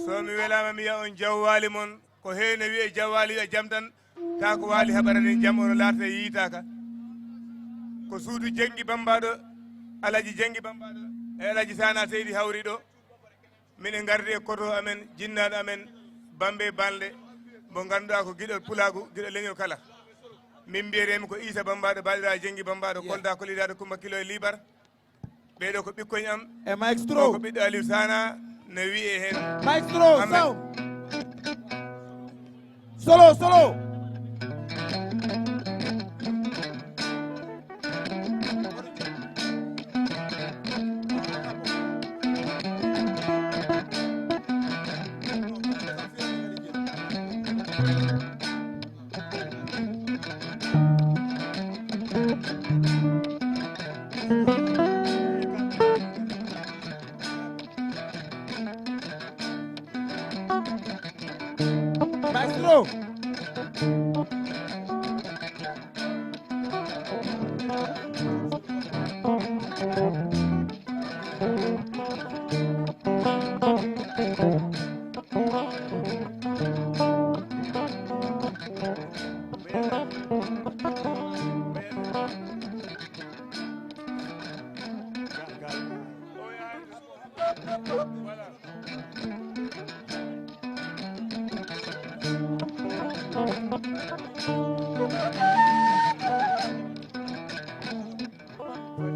So mi welaama, mi wiya on jawwaali mon. Ko heewno wiye jawwaali wiya jam tan. Taa ko waali haɓara nden jam, ono laarta e yiitaaka. Ko suudu Jenngi Bammbaaɗo, Alaji Jenngi Bammbaaɗo e Alaji Saana Seydi hawri ɗo. Minen ngardi e koto amen, jinnaaɗo amen, Bambe Balde, mo ngannduɗaa ko giɗo pulaagu, giɗo leñol kala. Min mbiyetee-mi ko Iisa Bammbaaɗo, baaɗiraaɗo Jenngi Bammbaaɗo, Kolda kolidaaɗo Kumba Kilo e Liibar. Ɓee ɗoo ko ɓikkoñ am. E maestro. O ko ɓiɗɗo Aliou Sana, no wiyee heen. Maestro, Ahmed. Sound. Solo, solo. Maestro.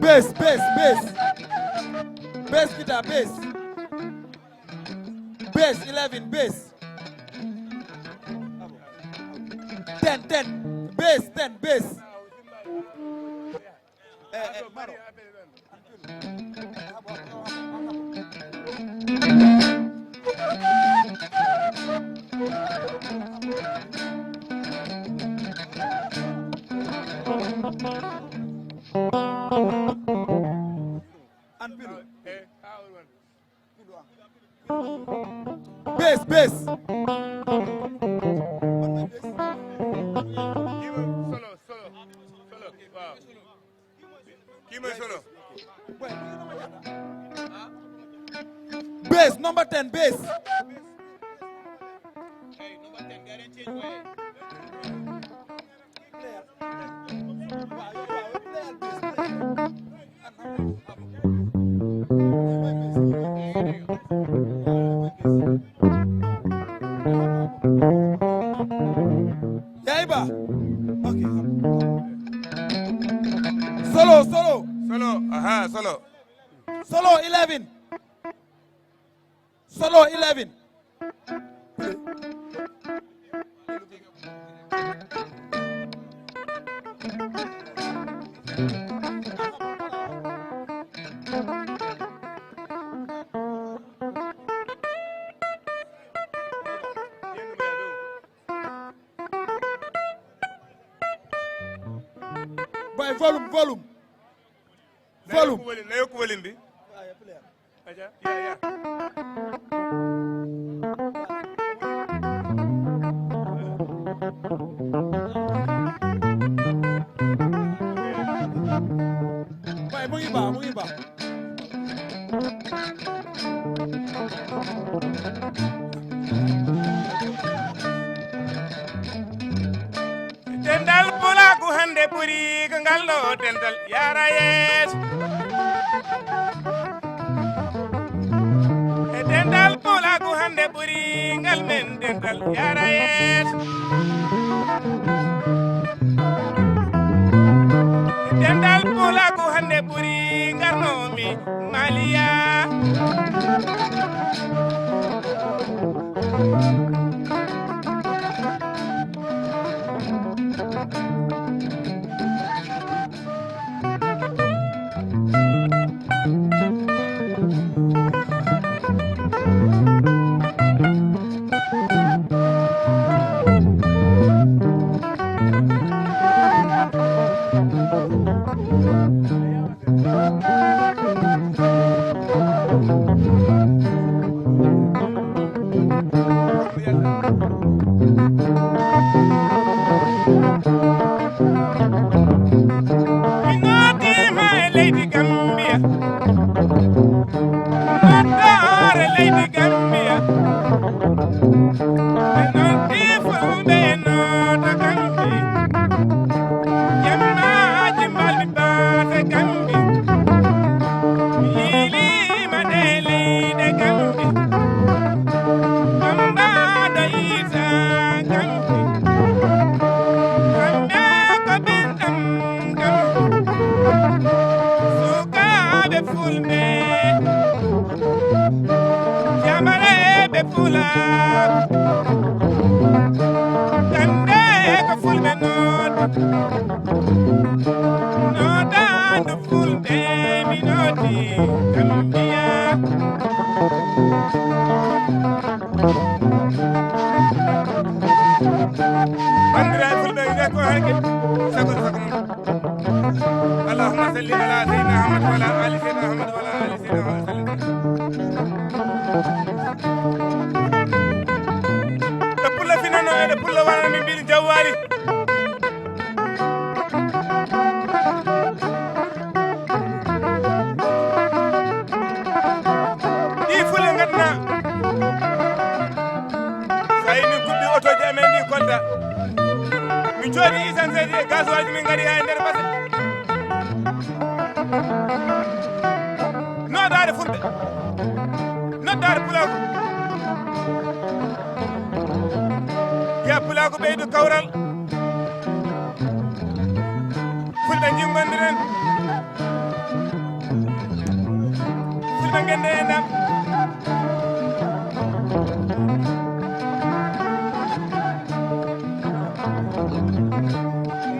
Bass, bass, bass. Bass guitar, bass. Bass, eleven, bass. Ten, ten. Bass, ten, bass. Eh, eh, Maro. An Pilu. Bass, bass. Solo, solo, solo. Waaw. Kii mooy solo. Bass, number ten, bass. Yaiba. Okay. Solo, solo. Solo, aha, solo. Solo eleven. Solo eleven. Boy, volume, volume. Volume. Na yokku volume, na yokku volume bi. Aca, ya, ya. Bay, mu ngi baax, mu ngi baax. Dental pulaagu hannde ɓuri ko ngal ɗo dental yaara yeeso. E dental pulaagu hannde ɓuri ngal men dental yaara yeeso. E dental pulaagu hannde ɓuri ngarnoomi Maliya. Mi naatiima e leydi Gambia. Naattoore leydi Gambia. Ɓe noddi fulɓe naata Gambi. Jemmaaji mbalmi baase Gambi. Mi yiiliima ɗe leyɗe Gambi. Bambaɗo Iisa Gambi. Kamɓe ko ɓen ɗam Gambi. Sukaaɓe fulɓe. Jamareeɓe pulaar, gannde ko fulɓe noon, nootaandu fulɓe, mi nooti Gambiya. Banndiraaɓe fulɓe, wiya ko hakke, sago sago mum. Allahumma salli ala sayyidina Muhammad wa ala ali sayyidina Muhammad wa ala ali sayyidina Muhammad wa sallim. Ɗo pullo finano, eɗo pullo wano min mbiɗi jawwari. Ɗi fulɓe ngadna. Sa yi min kuɓɓi otooji amen ɗi Kolda. Min jooɗi essence e gasoil min ngari ha e nder base. Nootaade fulɓe. Ar pulaagu. Ya pulaagu ɓeydu kawral. Fulɓe njingondiren. Fulɓe ngende e ndam.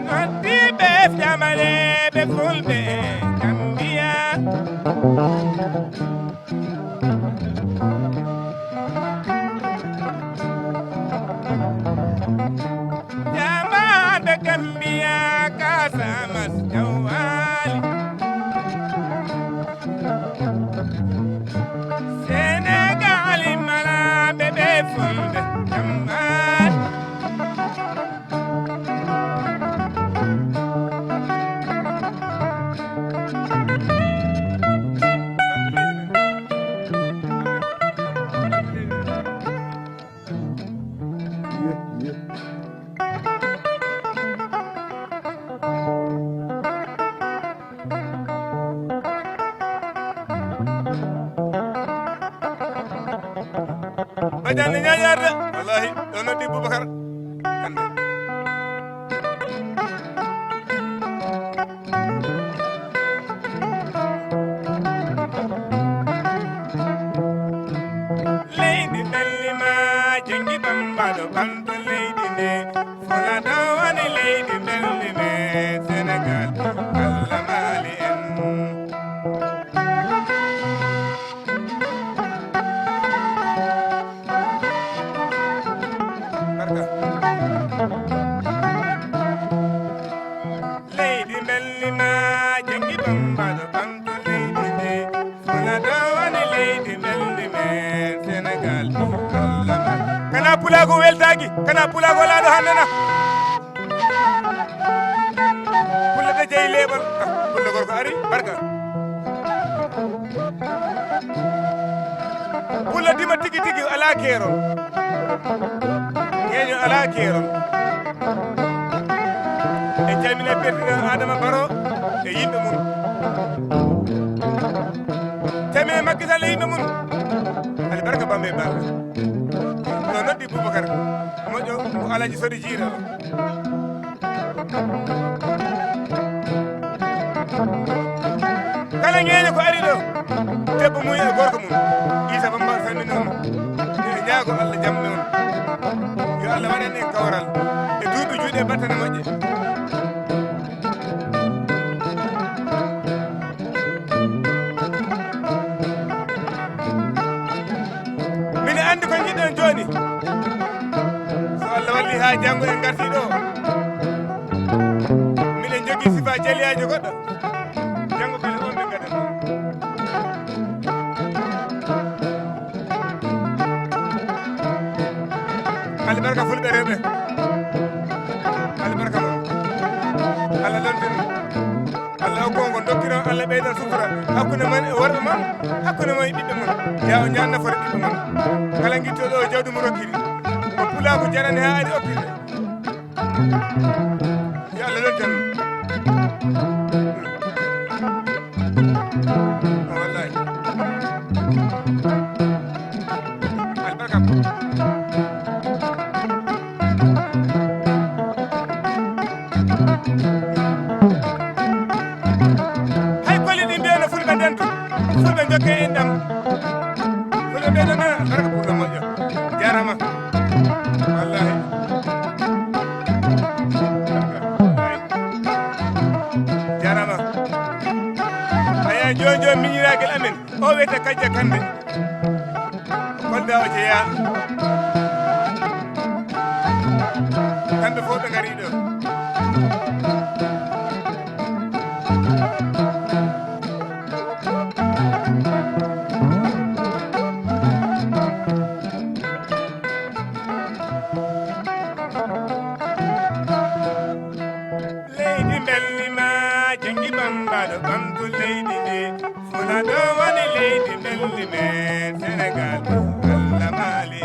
Noddiiɓe jamareeɓe fulɓe Gambiya. Jamaande Gambiya, Casamance, Jawali, Senegal, Malaɓe ɓe fulɓe, jamaande. Badiane Ñaañaar de, wallahi, ɗo noddi Boubacar Kande. Leydi belli ma, Jenngi Bambaɗo ɓanto leydi ndi. Fula ɗo woni leydi belli me, Senegal, Alla Mali en. Barka. Leydi belli ma, Jenngi Bambaɗo ɓanto leydi ndi. Fula ɗo woni leydi belli me, Senegal, Alla Mali. Kana pulaagu weltaaki, kana pulaagu laaɗo hannde na. Pullo de jeyi leeɓal. Ah, pullo gorko ari, barka. Pullo dima tigi tigi alaa keerol. Ñeeño alaa keerol. En calmina pertino Adama Baro e yimɓe mum. Calmina Macky Sall e yimɓe mum. Alibarka Bambe Balla. No noddi Boubacar. Moƴƴo ko Alaji Sodi Jiira. Kala ñeeño ko ari ɗo, debbo mum e gorko mum, Isa Bamba salmini on. Miɗo ñaago Allah jam on. Yo Allah waɗan en kawral e duuɓi juuɗe battane moƴƴe. Miɗo anndi ko njiɗɗon jooni. So Allah walli haa janngo en ngartii ɗo, miɗen jogii sifaa jeliyaajo goɗɗo. Janngo mbele on ɓe ngadan. Alibarka fulɓe rewɓe. Alibarka mon. Allah lontin. Allah hokku on ko dokkiron, Allah ɓeydan sutura hakkunde mon e worɓe mon, hakkunde mon e ɓiɓɓe mon. Ya o ñaan nafoore ɓiɓɓe mon. Kala ngittooɗo o jawdi mo rokkiri. Ko pulaagu jarani haa ari okkirde. Yo Allah lontan. Wallahi. Albarka. Hay koli ɗi mbiyano fulɓe ndentu, fulɓe jokke en ɗam. Fulɓe ɓe ɗo nana barka pullo moƴƴo. Jarama. Wallahi. Jarama. Aya joni joni miñiragel amen. O wiyete Kajja Kande. Kolda o jeeya. Kamɓe fof ɓe ngari ɗo. Leydi belli ma, Jenngi Bambaɗo ɓamtu leydi ndi. Fula ɗo woni leydi belli me, Senegal, Allah Mali.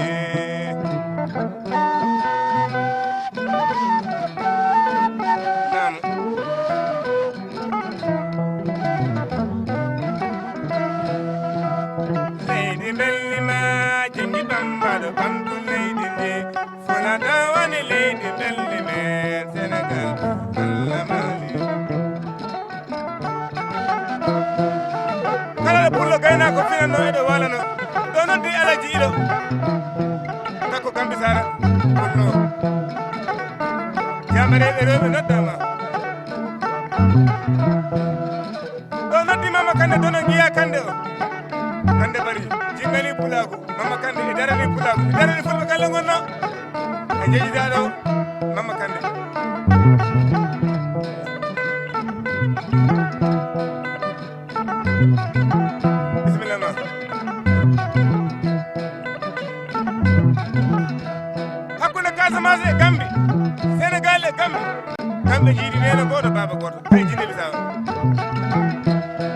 Ɓandu leydi ndi, Fulada woni leydi belndi men Senegal, Allah maali. Kala ɗo pullo gaynaako finatno eɗo waalano, ɗo noddi Alaji Iɗo, takko Gambi Sara, pullo. Jaamareeɓe rewɓe noddaama. Ɗo noddi Mama Kande, dono ngiya Kande o. Kande bari, jingani pulaagu. Mama Kande e darani pulaagu. E darani fulɓe kala ngonno. E jeƴidaɗo Mama Kande. Bisimilla ma. Hakkunde Casamance e Gambi, Senegal e Gambi, kamɓe jiidi neene gooto, baaba gooto, hay jinde Bisawo.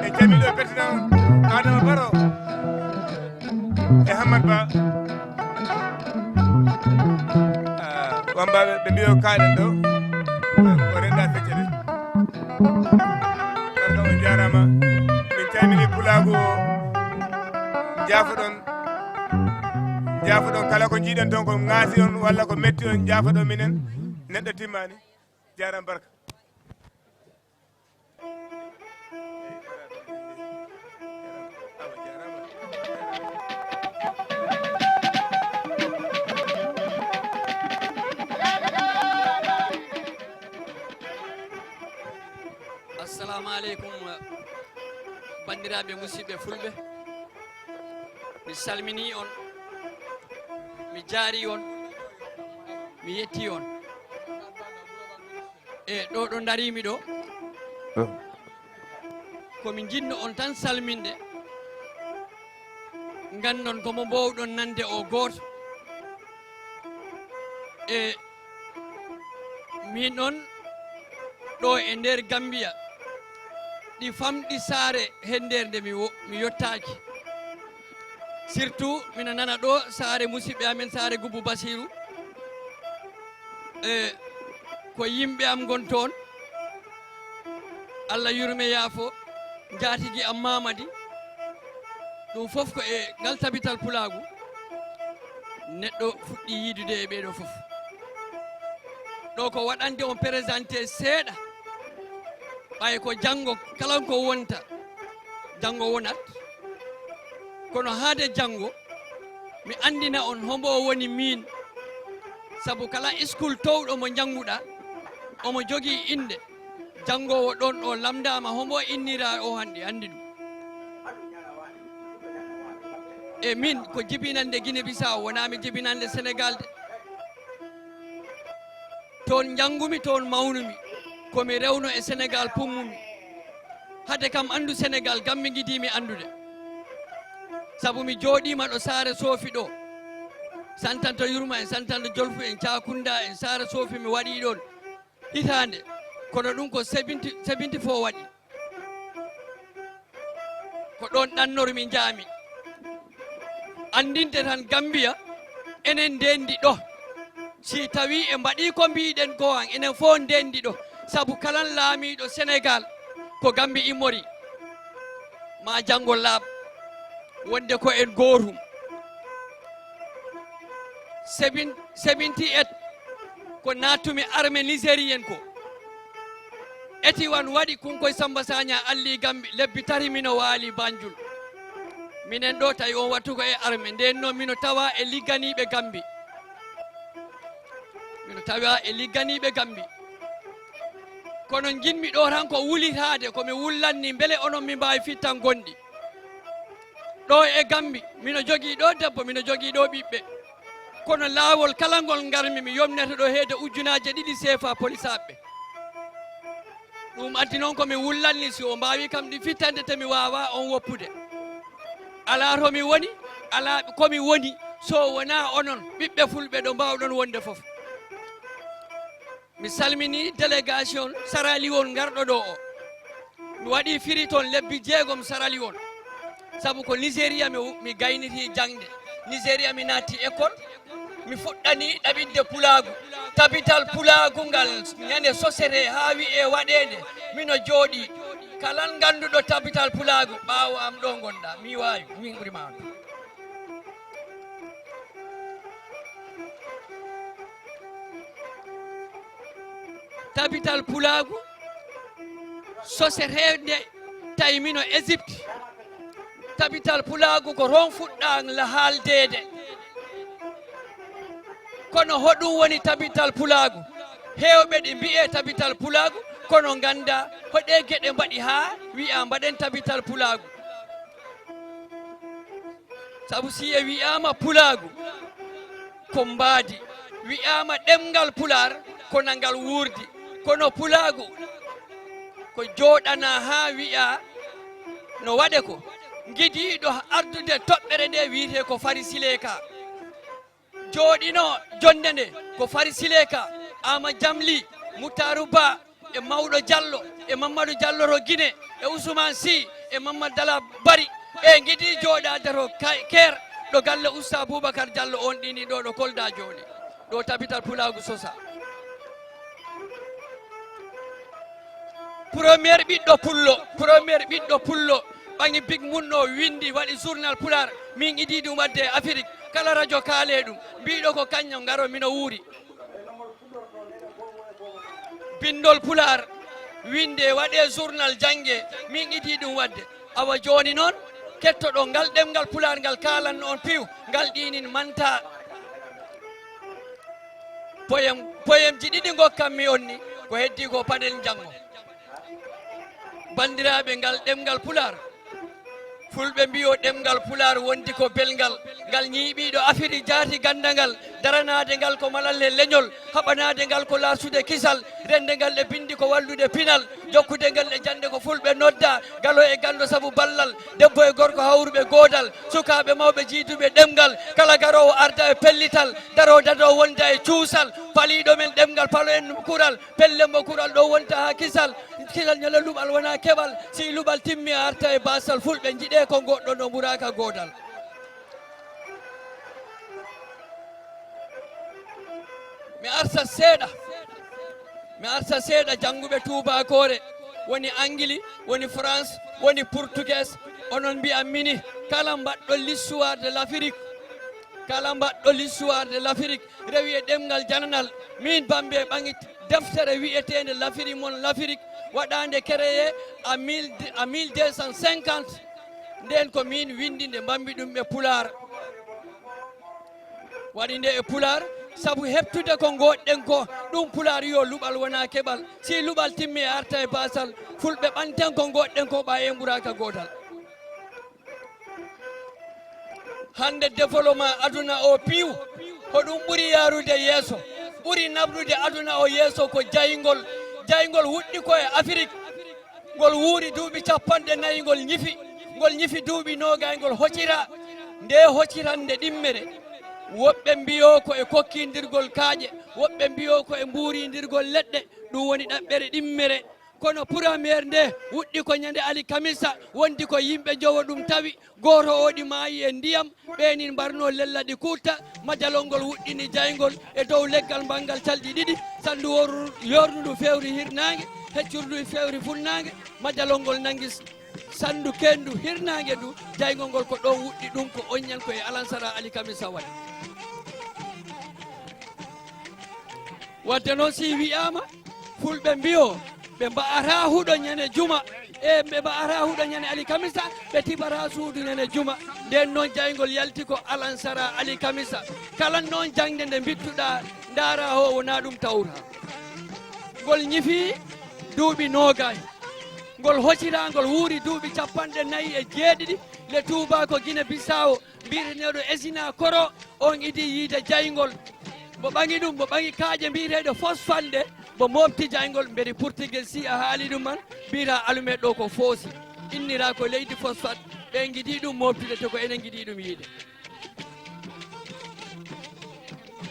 E jamiɗo e pertinent Adama Baro e Hamad Ba. Ah, wambaaɓe ɓe mbiyo kaaɗen ɗo, o renda feccere. Barka on jaaraama. Min calmini pulaagu o. Jaafoɗon. Jaafoɗon kala ko njiiɗon toon ko ŋaasi on walla ko metti on, jaafoɗon minen. Neɗɗo timmaani. Jaaram barka. Assalamu aleykum, banndiraaɓe musidɓe fulɓe. Mi salminii on, mi jaarii on, mi yettii on. E ɗo, ɗo ndariimi ɗo, ko mi njiɗno on tan salminde, nganndon ko mo mboowɗon nande o gooto. E min on ɗo e nder Gambiya, ɗi famɗi saare henndeerde mi wo-, mi yottaaki. Surtout, mino nana ɗo saare musidɓe amen, saare Gubbu Basiru. E ko yimɓe am ngon toon. Allah yurme yaafo, njaatigi am Mamadi. Ɗum fof ko e ngal tabital pulaagu neɗɗo fuɗɗi yiidude e ɓeeɗo fof. Ɗo ko waɗande on présenté seeɗa, ɓay ko janngo kala ko wonta, janngo wonat. Kono haade janngo, mi anndina on hombo woni miin. Sabu kala iskul towɗo mo njannguɗaa, omo jogii innde. Janngoowo ɗoon o lamndaama, hombo innira o hannde, anndi ɗum. E min ko jibinande Guinée Bissau, wonaa mi jibinande Sénégal de. Toon njanngumi, toon mawnumi. Ko mi rewno e Sénégal pummumi. Hade kam anndu Sénégal, gam mi ngidiimi anndude. Sabu mi jooɗiima ɗo Saare Soofi ɗo. Santanto Yurma en, Santanto Jolfu en, Caakunda en, Saare Soofi mi waɗii ɗoon. Hitaande, kono ɗum ko seventy, seventy-four waɗi. Ko ɗoon ɗannormi njaami. Anndinde tan Gambiya, enen ndenndi ɗo. Si tawii en mbaɗii ko mbiiɗen ko an, enen fof ndenndi ɗo. Sabu kalan laamiiɗo Senegaal ko Gambi immori. Ma janngo laaɓ wonde ko en gootum. Seven-, seventy-eight ko naatumi armée nigérienne ko. Eti wan waɗi kunkoy Samba Sagna alli Gambi, lebbi tati mino waali Banjul. Minen ɗo tawi on wattu ko e armée, nden noon mino tawa e ligganiiɓe Gambi. Mino tawa e ligganiiɓe Gambi. Kono njiɗmi ɗo tan ko wulitaade, ko mi wullanni mbele onon mi mbaawi fittan gonɗi. Ɗo e Gambi, mino jogii ɗo debbo, mino jogii ɗo ɓiɓɓe. Kono laawol kala ngol ngarmi, mi yomnete ɗo heede ujunaaje ɗiɗi seefa polisaaɓe. Ɗum addi noon ko mi wullanni, si o mbaawi kam ɗi fittande, te mi waawa on woppude. Alaa to mi woni, alaa ko mi woni, so wonaa onon ɓiɓɓe fulɓe ɗo mbaawɗon wonde fof. Mi salmini délégation Sierra Leone ngarɗo ɗo o. Mi waɗi firi toon lebbi jeegom Sierra Leone. Sabu ko Nigeria mi, mi gayniti jaŋde. Nigeria mi naatti école. Mi fuɗɗani ɗaɓitde pulaagu. Tabital pulaagu ngal ñande sosere haa wi'e waɗeede. Mino jooɗi. Kalan ngannduɗo tabital pulaagu ɓaawo am ɗo ngonɗa. Mi waawi, mi ɓuri ma on. Tabital pulaagu soseteende tawi mino Égypte. Tabital pulaagu ko toon fuɗɗaa la haaldeede. Kono hoɗum woni tabital pulaagu? Heewɓe ɗi mbiyee tabital pulaagu, kono nganndaa hoɗee geɗe mbaɗi haa wiyaa mbaɗen tabital pulaagu. Sabu si e wiyaama pulaagu, ko mbaadi. Wiyaama ɗemngal pulaar, ko na ngal wuurdi. Kono pulaagu, ko jooɗanaa haa wiyaa no waɗe ko. Gidiiɗo ardude toɓɓere nde wiyetee ko Fari Sileka. Jooɗino jonnde nde ko Fari Sileka, Ama Jamli, Mutaaru Ba, e Mawɗo Jallo, e Mammadu Jallo to Gine, e Usmaan Si, e Mammadu Dala Bari. Ɓe ngidi jooɗaade to Kay-, Keer, ɗo galle Usta Bubakar Jallo on ɗini ɗo, ɗo Kolda jooni. Ɗo tabital pulaagu sosa. Premier ɓiɗɗo pullo, premier ɓiɗɗo pullo, ɓaŋi big mum ɗo, windi, waɗi journal pulaar, min idii ɗum waɗde e Afirik. Kala radio kaale ɗum, mbiɗo ko kañum ngaro mino wuuri. Binndol pulaar, winde, waɗe journal, jannge, min idii ɗum waɗde. Awa jooni noon, kettoɗon ngal ɗemngal pulaar ngal kaalanno on piiw, ngal ɗinin manta. Poyem, poyemji ɗiɗi ngokkanmi on ni, ko heddii ko paɗen janngo. Banndiraaɓe, ngal ɗemngal pulaar, fulɓe mbiyo ɗemngal pulaar wondi ko belngal. Ngal ñiiɓiiɗo Afiri jaati ganndangal, daranaade ngal ko malal e leñol, haɓanaade ngal ko laarsude kisal, rende ngal e binndi ko wallude pinal, jokkude ngal e jannde ko fulɓe nodda, galo e ganndo sabu ballal, debbo e gorko hawruɓe goodal, sukaaɓe mawɓe jiiduɓe ɗemngal, kala garoowo arda e pellital, daroo dadoo wonda e cuusal, paliiɗo men ɗemngal palo en kural, pelle mo kural ɗo wonta haa kisal, kisal ñala luɓal wona keɓal, si luɓal timmi a arta e baasal fulɓe, njiɗee ko ngoɗɗo no mburaaka goodal. Mi arsa seeɗa, mi arsa seeɗa jannguɓe tuubaakoore, woni Angili, woni France, woni Portugees, onon mbiya mini, kala mbaɗɗo l'histoire de l'Afrique, kala mbaɗɗo l'histoire de l'Afrique, rewi e ɗemngal jananal, min Bambe ɓaŋi deftere wiyeteende Lafiri mon Lafirik, waɗaande créé à mille, à mille deux cent cinquante. Nden ko min winndi nde, mbammi ɗum e pulaar. Waɗi nde e pulaar, sabu heɓtude ko ngoɗɗen ko, ɗum pulaar yo luɓal wona keɓal. Si luɓal timmi e arta e baasal, fulɓe ɓanten ko ngoɗɗen ko ɓa en ɓuraaka gootal. Hannde développement aduna o piiw, ko ɗum ɓuri yaarude yeeso, ɓuri naɓrude aduna o yeeso ko jayngol. Jayngol wuɗɗi ko e Afirik. Ngol wuuri duuɓi capanɗe nayi, ngol ñifi, ngol ñifi duuɓi noogay, ngol hocira. Nde hocirande ɗimmere, woɓɓe mbiyo ko e kokkindirgol kaaƴe, woɓɓe mbiyo ko e mbuurindirgol leɗɗe, ɗum woni ɗaɓɓere ɗimmere. Kono purameer nde wuɗɗi ko ñande alikamisa, wondi ko yimɓe jowo ɗum tawi, gooto o ɗi maayi e ndiyam, ɓeenin mbarno lella ɗi kuutta, majjalol ngol wuɗɗini jayngol e dow leggal mbangal calɗi ɗiɗi, sandu woru-, yorndu ndu fewri hirnaange, heccuru ndu fewri funnaange, majjalol ngol nangi s-, sandu keendu hirnaange ndu, jayngol ngol ko ɗon wuɗɗi, ɗum ko oññan ko e alansara alikamisa waɗi. Wadde noon si wiyaama, fulɓe mbiyo, ɓe mba'ataa huɗo ñande juma, e ɓe mba'ataa huɗo ñande alikamisa, ɓe tiɓataa suudu ñande juma. Nden noon jayngol yalti ko alansara alikamisa. Kala noon jaŋde nde mbittuɗaa, ndaara o wonaa ɗum tawra. Ngol ñifi duuɓi noogay. Ngol hocira, ngol wuuri duuɓi capanɗe nayi e jeeɗiɗi, le Touba ko Guinée Bissau, mbiyeteeɗo Esina Koro, on idi yiide jayngol. Mo ɓaŋi ɗum, mo ɓaŋi kaaƴe mbiyeteeɗe phosphate ɗe, mo mooɓti jayngol, mberi Portugais si a haali ɗum man, mbiyata alumet ɗo ko foosi. Innira ko leydi phosphate, ɓe ngidi ɗum mooɓtude, te ko enen ngidi ɗum yiide.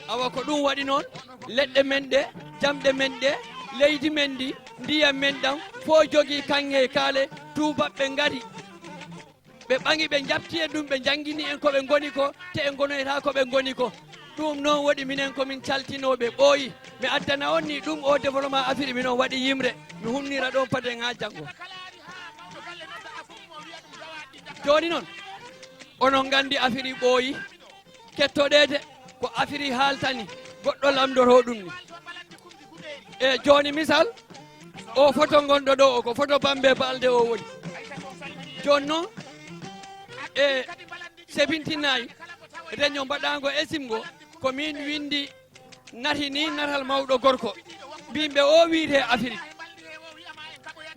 Awa ko ɗum waɗi noon, leɗɗe men ɗe, jamɗe men ɗe, leydi men ndi, ndiyam men ɗam, fof jogii kaŋŋe e kaale, tuubaaɓe ngari. Ɓe ɓaŋi, ɓe njaɓti e ɗum, ɓe njanngini en ko ɓe ngoni ko, te en ngonoyta ko ɓe ngoni ko. Ɗum noon waɗi minen ko min caltinooɓe ɓooyi. Mi addana on ni ɗum o développement Afiri, minon waɗi yimre. Mi hunnira ɗon paden haa janngo. Jooni noon, onon nganndi Afiri ɓooyi. Kettoɗeede ko Afiri haaltani, goɗɗo lamndoro ɗum ni. E jooni misal, o foto ngonɗo ɗo o, ko foto Bambe Balde o woni. Jooni noon, e seventy-nine, réunion mbaɗaango esim ngo, ko miin winndi nati ni natal mawɗo gorko. Mbimɓe o wiyetee Afrik.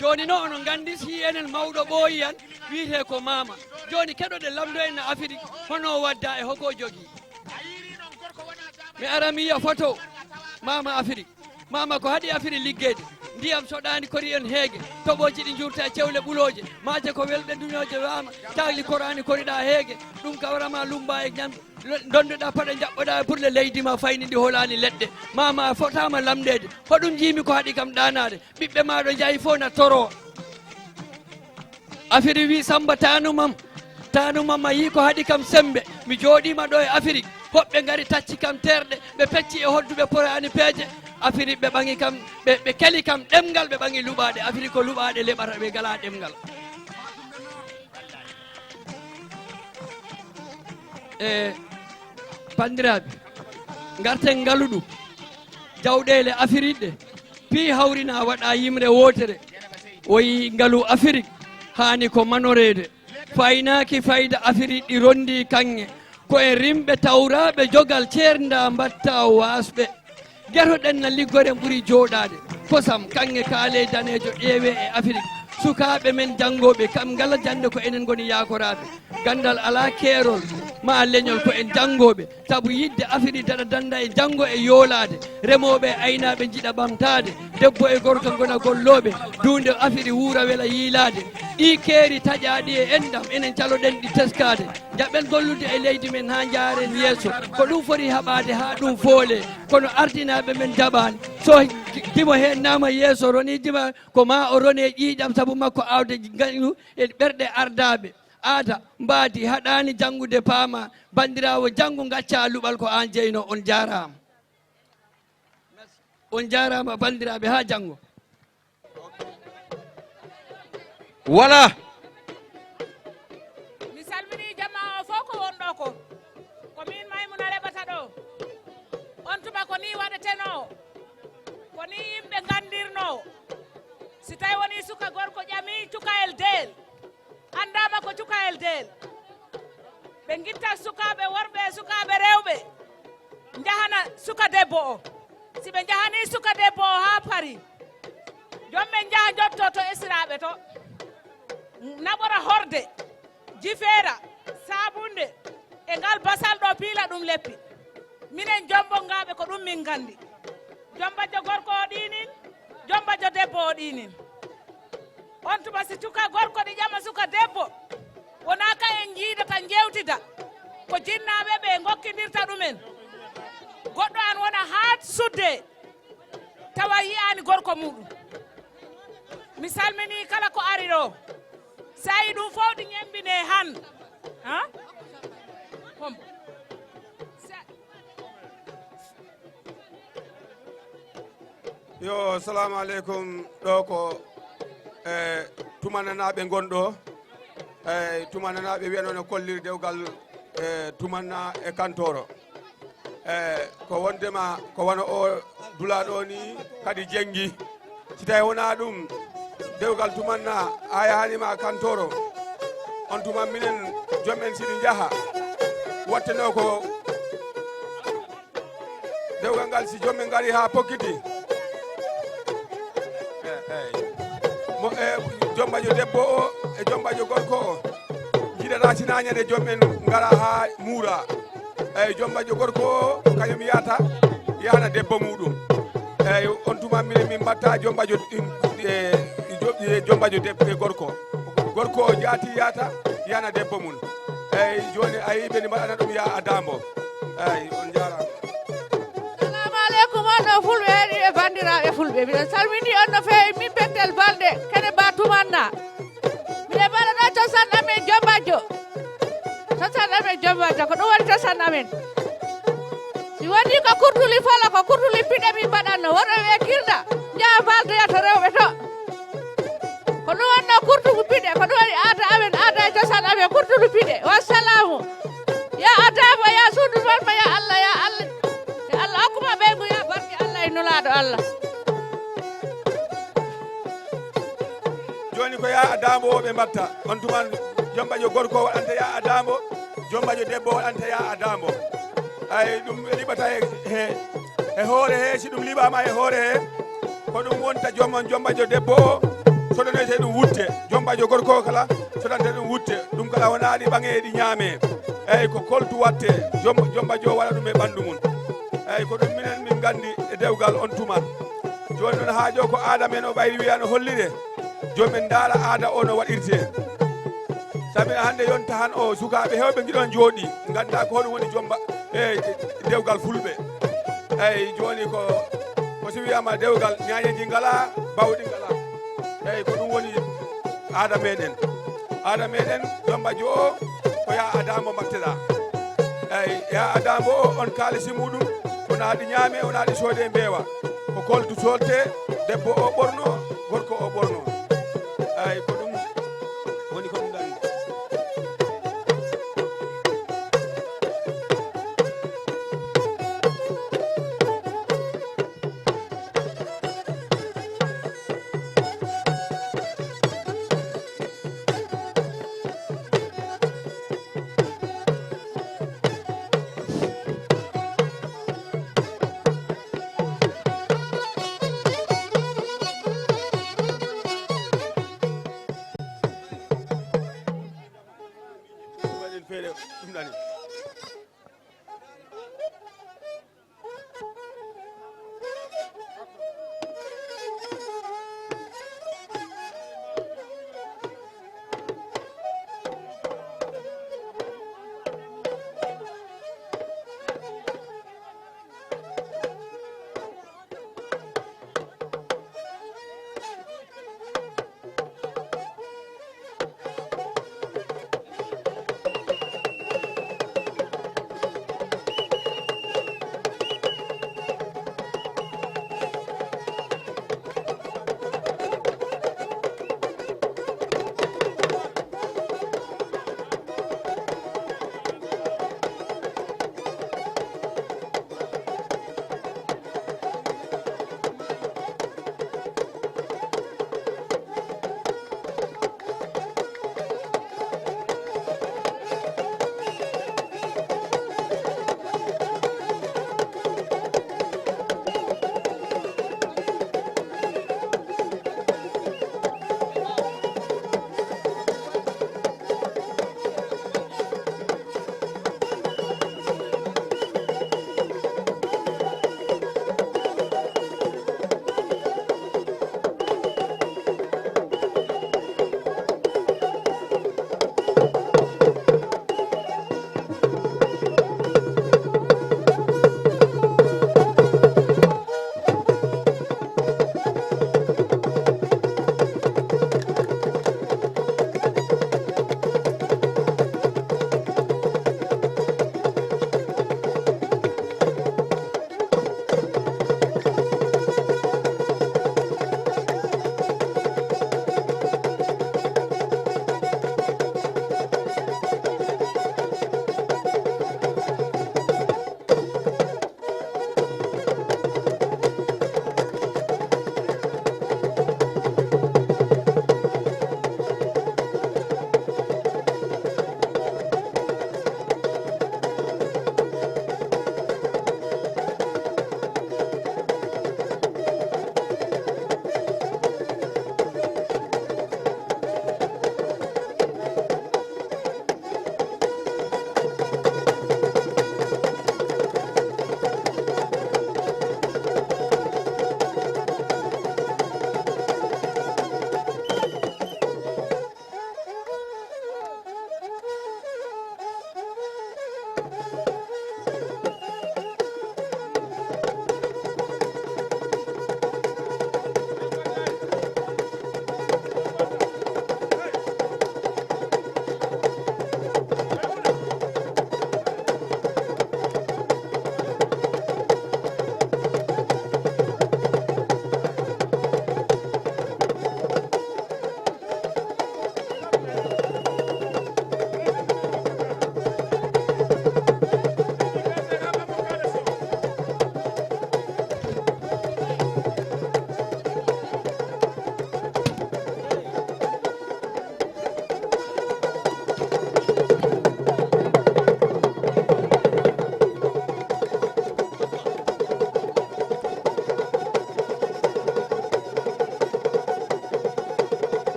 Jooni noon, onon nganndi, si enen mawɗo ɓooyi yan, wiyetee ko maama. Jooni keɗoɗen lamndo en no Afrik, hono o wadda e hoko o jogii. Mi ara mi yiya foto maama Afrik. Maama ko haɗi Afrik liggeede. Ndiyam soɗaani kori en heege. Toɓooji ɗi njuurta e cewle ɓulooje. Maaje ko welɓe duñooje waama. Caagli koraani koriɗaa heege. Ɗum kawra ma lummba e ñam. Ndondoɗaa paɗa njaɓɓoɗaa e burle leydi ma fayni ndi holaani leɗɗe. Maama a fotaama lamndeede. Hoɗum njiimi ko haɗi kam ɗaanaade. Ɓiɓɓe maaɗo njahi fof na toro. Afiri wi Samba taanumam, taanumam a yii ko haɗi kam sembe. Mi jooɗiima ɗo e Afiri. Hoɓɓe ngari tacci kam terɗe, ɓe pecci e hodduɓe poraani peeje. Afiri ɓe ɓaŋi kam, ɓe, ɓe keli kam ɗemngal, ɓe ɓaŋi luɓaaɗe. Afiri ko luɓaaɗe leɓata, ɓe ngalaa ɗemngal. E banndiraaɓe, ngarten ngalu ɗum. Jawɗeele Afiriɗe, pii hawrina waɗa yimre wootere. O yii ngalu Afirik haani ko manoreede. Faynaaki fayda Afirik ɗi ronndi kaŋŋe. Ko e rimɓe tawraaɓe jogal ceernda mbatta waasɓe. Geto ɗen na liggoren ɓuri jooɗaade. Kosam, kaŋŋe, kaaley daneejo ƴeewee e Afirik. Sukaaɓe men janngooɓe, kam ngala jannde ko enen ngoni yaakoraaɓe. Ganndal alaa keerol, maa leñol ko en janngooɓe. Sabu yiɗde Afirik daɗa dannda e janngo e yoolaade. Remooɓe e aynaaɓe njiɗa ɓamtaade. Debbo e gorko ngona gollooɓe. Duunde Afirik wuura wela yiilaade. Ɗii keeri taƴaaɗi e enɗam, enen caloɗen ɗi teskaade. Njaɓen gollude e leydi men haa njaaren yeeso. Ko ɗum foti haɓaade haa ɗum foolee. Kono ardinaaɓe men njaɓaani. So dimo heen naama yeeso, ronii dima, ko maa o rone ƴiiƴam sabu makko aawde ngañu e ɓerɗe ardaaɓe. Aada, mbaadi, haɗaani janngude paama. Banndiraawo, janngu ngaccaa luɓal ko aan jeyno. On njaaraama. On njaaraama banndiraaɓe, haa janngo. Voilà. Mi salminii jamaa o fof ko wonɗo ko. Ko miin Maymuna Reɓata ɗo. On tuma ko nii waɗetenoo. Ko nii yimɓe nganndirnoo. Si tawi wonii suka gorko ƴamii cukayel deel. Anndaama ko cukayel deel. Ɓe ngitta sukaaɓe worɓe e sukaaɓe rewɓe. Njahana suka debbo o. Si ɓe njahanii suka debbo o haa Pari, joom ɓe njaha njotto to esiraaɓe to, naɓora horde, jifeera, saabunde, e ngal basal ɗo piila ɗum leppi. Minen jombo ngaaɓe ko ɗum min nganndi. Jombajo gorko o ɗiinin, jombajo debbo o ɗiinin. On tuma si suka gorko ɗi ƴama suka debbo, wonaa ka en njiidata njeewtida, ko jinnaaɓe ɓe ngokkindirta ɗumen. Goɗɗo an wona haa sudde, tawa yiyaani gorko muuɗum. Mi salminii kala ko ari ɗo. So a yii ɗum fof ɗi ñemmbinee han. Ha? Hombo? Yo, salamu aleykum. Ɗo ko e tumananaaɓe ngon ɗo. E tumananaaɓe wiyano no kolliri dewgal e tumanna e kantoro. E ko wondema ko wano o dula ɗo ni kadi jengi. Si tawi wona ɗum dewgal tumanna a yahanima kantoro, on tuma minen joom en siɗi jaha watteno ko dewgal ngal si joom en ngari ha pokkiti. Mo e jombajo debbo o e jombajo gorko o jiɗata sina ñande joom en ngara ha muura. Eyyi, jombajo gorko o ko kañum yahata yahana debbo muɗum. Eyyi, on tuma minen min mbatta jombajo jombajo debbo e gorko. Gorko o jaati yahata yahana debbo mum. Eyyi, joni a yii ɓe mbaɗana ɗum ya adambo. Eyyi, on jarama. Assalamu aleykum, on ɗo fulɓe heɗiɓe bandiraɓe fulɓe, miɗen salmini on no fewi. Min Bettel Balde kene ba tumanna. Miɗen mbaɗa ɗo cosal amen jombajo. Cosal amen jombajo, ko ɗum woni cosal amen. Si woni ko kurtuli folo, ko kurtuli piɗe min mbaɗanno. Worɓe ɓe kirɗa, njaha mbaldoya to rewɓe to. Ko ɗum wonno kurtugu piɗe, ko ɗum woni aada amen, aada e cosal amen, kurtulu piɗe. Wassalamu. Ya adama, ya suudu malma, ya Allah, ya Allah. Ya Allah hokkuma ɓeygu, ya barke Allah e nulaɗo Allah. Ko yaa a daambo o ɓe mbatta. On tuman, jombajo gorko waɗanta yaa a daambo, jombajo debbo waɗanta yaa a daambo. Ay, ɗum ɓe liɓata e, e, e hoore he, si ɗum liɓaama e hoore he, ko ɗum wonta jomon jombajo debbo o, sodanete ɗum wutte. Jombajo gorko o kala, sodante ɗum wutte. Ɗum kala wonaa ɗi ɓaŋe ɗi ñaame. Ay, ko koltu watte, jom-, jombajo o waɗa ɗum e ɓanndu mum. Ay, ko ɗum minen min nganndi e dewgal on tuman. Jooni noon haajo ko aada men o ɓayri wiya no hollire. Joom en ndaara aada o no waɗirtee. Sabi hannde yonta han o sukaaɓe heewɓe ngiɗon jooɗi, ngannda ko hoɗum woni jomba e dewgal fulɓe. Eyi, jooni ko, ko si wiyaama dewgal, ñaañeeji ngalaa, bawɗi ngalaa. Eyi, ko ɗum woni aada meɗen. Aada meɗen, jomba jo o, ko yaa a daambo mbatteɗaa. Eyi, yaa a daambo o, on kaalisi muɗum, wonaa ɗi ñaame, wonaa ɗi soodee mbeewa. Ko koltu solte, debbo o ɓorno, gorko o ɓorno. Ay, ko ɗum woni ko ɗum ɗaɗi. Waɗen feere ɗum ɗani.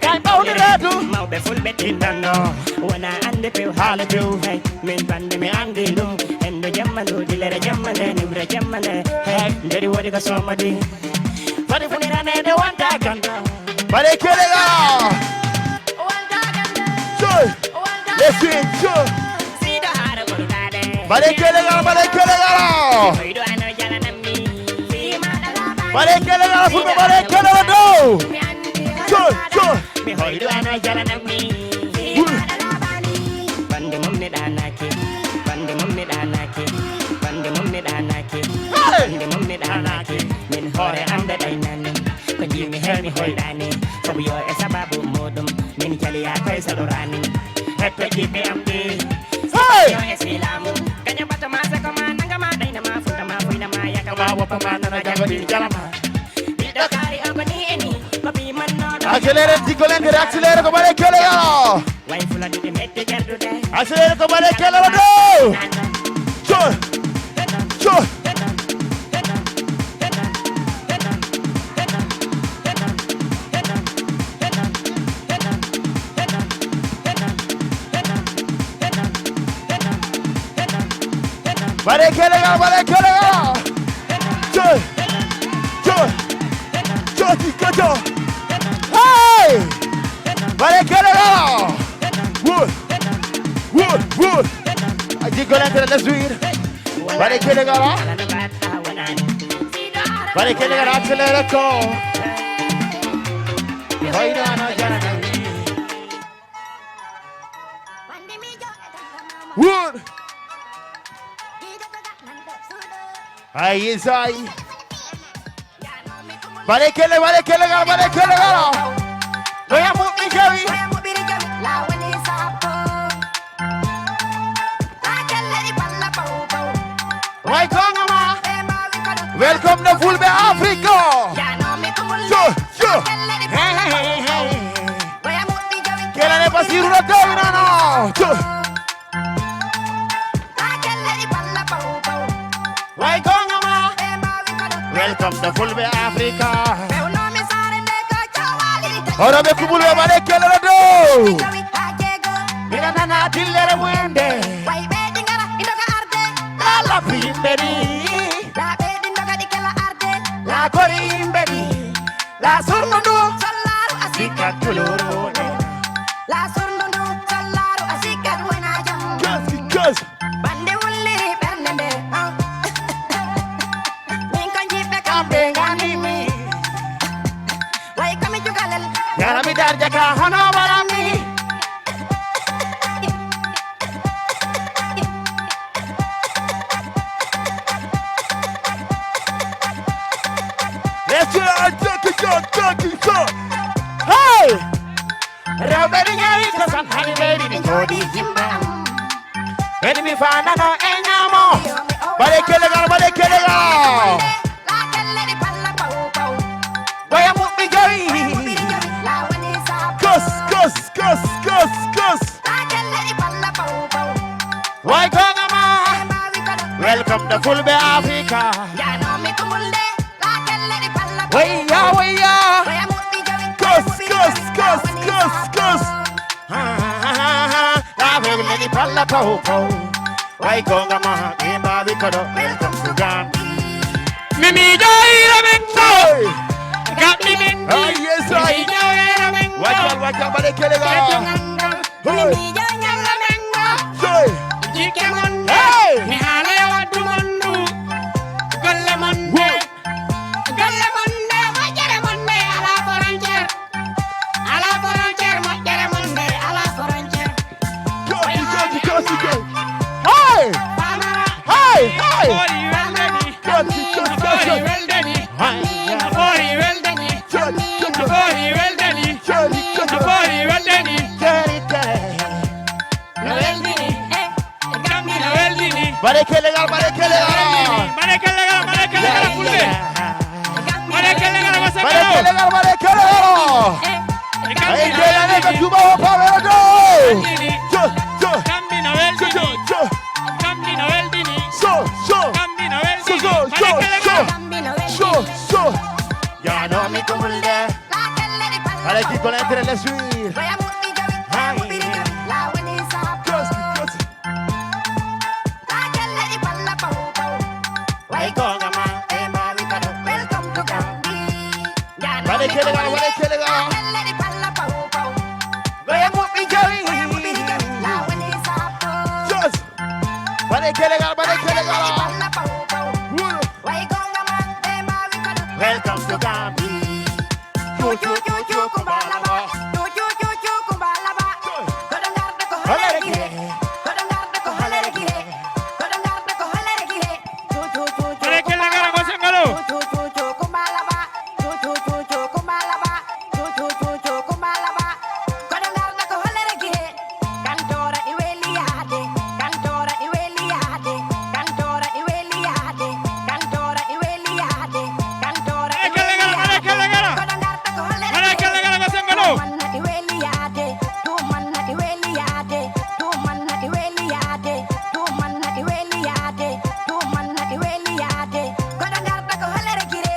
Kay ɓawni reedu. Mawɓe fulɓe tindanno. Wona ande pew haala pew. Hey, min bande mi andi ɗum. Hendo jamma ɗo, dilere jamma nde, nimre jamma nde. Hey, nderi wodi ko somodi. Fadi funi ranede wonta ganda. Bare kelega. Joy. Let's do it, joy. Bare kelega, bare kelega. Bare kelega, fulɓe bare kelega ɗo. Joy, joy. Mi hoyɗo ano jalanammi. Bande mom ne ɗanake. Bande mom ne ɗanake. Bande mom ne ɗanake. Hey! Bande mom ne ɗanake. Min hoore am ɓe ɗaynani. Ko jimi he mi hoyɗani. Sabu yo e sababu muɗum. Min caliya koye saɗorani. Hetto jiɓɓe am ɗi. Hey! Yo e silamu. Kaña bata ma seko ma nanga ma ɗayna ma futa ma fuyna ma yaka ma woppa ma nana jago ɗi jalama. Ɓiɗɗo kaari o ko ni e ni. Ko ɓi man noɗo. Accéléré, diggo lentere, accéléré ko bare kelega. Way fulani ɓe mette jardude. Accéléré ko bare kelega ɗo. Joy. Joy. Bare kelega, bare kelega. Joy. Joy. Joy, joy. Hey! Bare kelega. Wood. Wood, wood. Diggo lentere, let's do it. Bare kelega. Bare kelega, accéléré ko. Hoyno ano jarana. Wood. Ay, yes, ay. Mbaɗe kelle, mbaɗe kelle ngal, mbaɗe kelle ngal. Ɗo ya muɓɓi jawi. Way gonga ma. Welcome to Fulɓe Africa. Sure, sure. Hey, hey, hey, hey. Kelane Basiru no tawi nano. Sure. Way gonga ma. Welcome to Fulɓe Africa. Hono ɓe kumul ɓe mbaɗe kelere dow. Mbiɗa nana dillere mumen nde. Lala ko yimɓe ni. La kori yimɓe ni. La surnu ndu. Sikka kulurune. La surnu ndu. Sollaru a sikkat wona jam. Kasi, kasi. Bande wulliri ɓernde nde. Min ko jiɓɓe kamɓe ganimi. Way komi jugalel. Yarami darja ka hono warami. Let's go, take it, take it, take it. Hey! Rewɓe ɗi ñaawi cosaan, hani ɓeydi ɗi jooɗi jimba am. Ɓeydi mi faanano e ñaamo. Mbaɗe kelle ngal, mbaɗe kelle ngal. Goya muɓɓi jowi. Kos, kos, kos, kos, kos. Way gonga ma. Welcome to Fulɓe Africa. Wayya, wayya. Kos, kos, kos, kos, kos. La fewle ɗi palla paw paw. Way gonga ma, ɓe mbawi koɗo. Welcome to Gambia. Mimi jayra men go. Hey. Gabbi men. Ah, yes, I. Mimi jayra men go. Wajal, wajal, mbaɗe kelle ngal. Hey. Mimi jayra men go. Hey. Jikke mon. Hey. Mi haala e waddu mon ndu. Golle mon nde. Woo. Galle mon nde, moƴƴere mon nde, ala frontière. Ala frontière, moƴƴere mon nde, ala frontière. Kosi, kosi, kosi, kosi. Hey! Famara. Hey, hey! Famara. Kosi, kosi, kosi. Famara weldani. Hey. Famara weldani. Kosi, kosi. Famara weldani. Kosi, kosi. Famara weldani. Kosi, kosi. No weldini, eh, Gambi no weldini. Mbaɗe kelle ngal, mbaɗe kelle ngal. Mbaɗe kelle ngal, mbaɗe kelle ngal, Fulɓe. Mbaɗe kelle ngal, mbaɗe kelle ngal, mbaɗe kelle ngal. Eh, Gambi no weldini. Gambi no weldini. Gambi no weldini. Mbaɗe kelle ngal. Jano mi kumulde. Allez, qui connaît très les suites. Kosi, kosi. Way gonga ma, e mbawi koɗo. Welcome to Gambia. Mbaɗe kelle ngal, mbaɗe kelle ngal. Goya muɓɓi jowi. Yes. Mbaɗe kelle ngal, mbaɗe kelle ngal. Wuro. Welcome to Gambia. Chu, chu, chu, chu, kumbalaba. Chu, chu, chu, chu, kumbalaba. Koɗo ngarɗo ko holere gire. Koɗo ngarɗo ko holere gire. Koɗo ngarɗo ko holere gire. Chu, chu, chu, chu, mbaɗe kelle ngal, kumbalaba. Chu, chu, chu, chu, kumbalaba. Chu, chu, chu, chu, kumbalaba. Chu, chu, chu, chu, kumbalaba. Koɗo ngarɗo ko holere gire. Kantoora ɗi weli yaade, kantoora ɗi weli yaade, kantoora ɗi weli yaade, kantoora ɗi weli yaade, kantoora ɗi weli yaade. Koɗo ngarɗo ko hollere gire. Tumanna ɗi weli yaade, tumanna ɗi weli yaade, tumanna ɗi weli yaade, tumanna ɗi weli yaade, tumanna ɗi weli yaade. Koɗo ngarɗo ko hollere gire.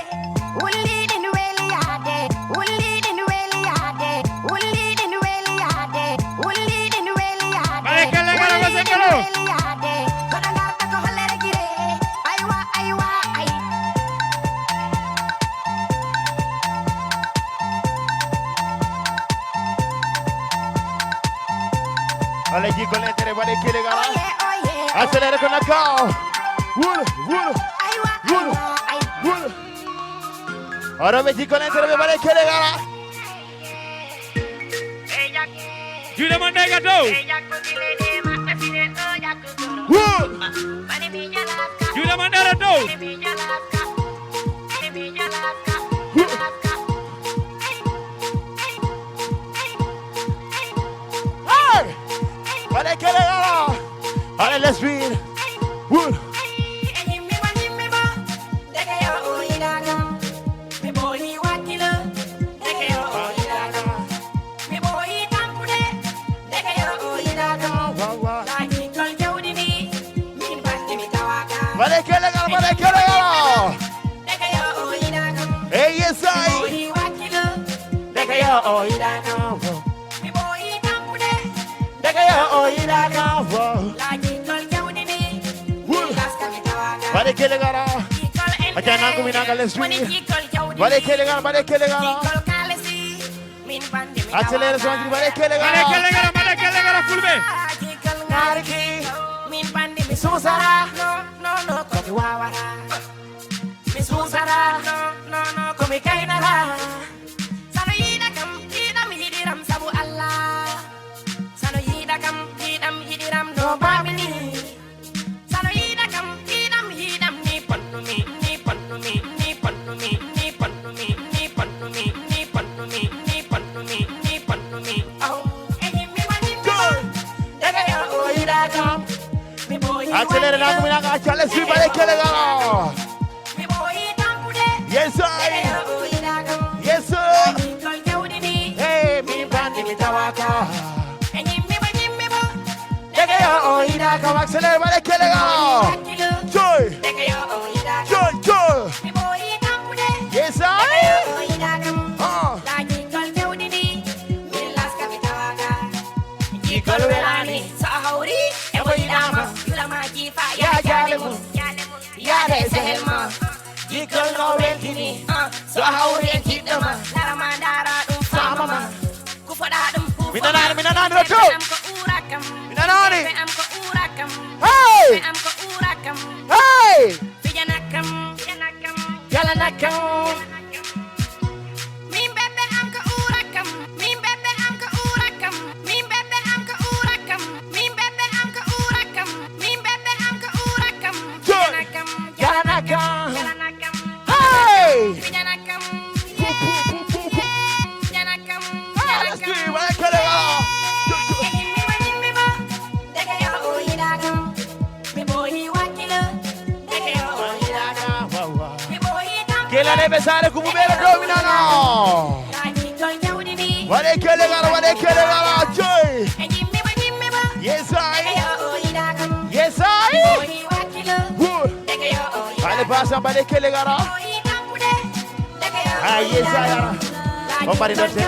Wulliiɗi no weli yaade, wulliiɗi no weli yaade, wulliiɗi no weli yaade, wulliiɗi no weli yaade. Mbaɗe kelle ngal, mbaɗe kelle ngal. Wulliiɗi no weli yaade. Koɗo ngarɗo ko hollere gire. Aywa, aywa, ay. Allez, qui connaît très, mbaɗe kelle ngal. Oye, oye. Accéléré ko nakka. Wuro, wuro. Aywa, wuro, aywa, ay. Wuro. Oro ɓe jikkolen sere ɓe mbaɗe kelle ngal. Juuɗe mon ɗe ga dow. Juuɗe mon ɗere dow. Hey! Mbaɗe kele gara. Allez, let's win. Woo! Mbaɗe kele gara, mbaɗe kele gara. Hey, yes, I. Mbaɗe kele gara. Acca nangu mi nanga leswi. Mbaɗe kele gara, mbaɗe kele gara. Acca lere sonji, mbaɗe kele gara. Mbaɗe kele gara, mbaɗe kele gara, fulɓe. Narki. Mi susara. No, no, no, ko mi wawara. Mi susara. No, no, no, ko mi kaynara. Sano yiɗa kam, yiɗam yiɗiram sabu Allah. Sano yiɗa kam, yiɗam yiɗiram no bamini. Sano yiɗa kam, yiɗam yiɗam ni ponnumi, ni ponnumi, ni ponnumi, ni ponnumi, ni ponnumi, ni ponnumi, ni ponnumi, ni ponnumi. Aw, e yimmi ma yimmi ma. Daga yo o yiɗa kam. Acca lere nangu mi nanga acca leswi mbaɗe kele gara. Yes, I. Yes, sir. Hey, mi bandi mi tawaka. Daga yo o yiɗa kam acca lere mbaɗe kele gara. Joy. Joy, joy. Yes, I. Ah. Jikol welani, so a hawri, e mo yiɗama, yulama jifa, ya jale mum, ya de sehel ma. Jikol no weltini, ah, so a hawri e jiɗɗo ma, darama dara ɗum fama ma. Kufoɗa ɗum kufoɗa. Mi nanani, mi nanani, Roto. Am ko ura kam. Mi nanani. Am ko ura kam. Hey! Am ko ura kam. Hey! Fijana kam. Fijana kam. Yalana kam. Min bébé am ko ura kam. Min bébé am ko ura kam. Min bébé am ko ura kam. Min bébé am ko ura kam. Min bébé am ko ura kam. Joy. Fijana kam. Yalana kam. Yalana kam. Hey! Fijana kam. Fijana kam. Ah, let's do it. Right, cut it off. Kelaneɓe sare kumu ɓeɗo dominana. Waɗe kele gara, waɗe kele gara, joy. Yes, I. Yes, I. Good. Allez, basa, mbaɗe kele gara. Ah, yes, I. On mari note.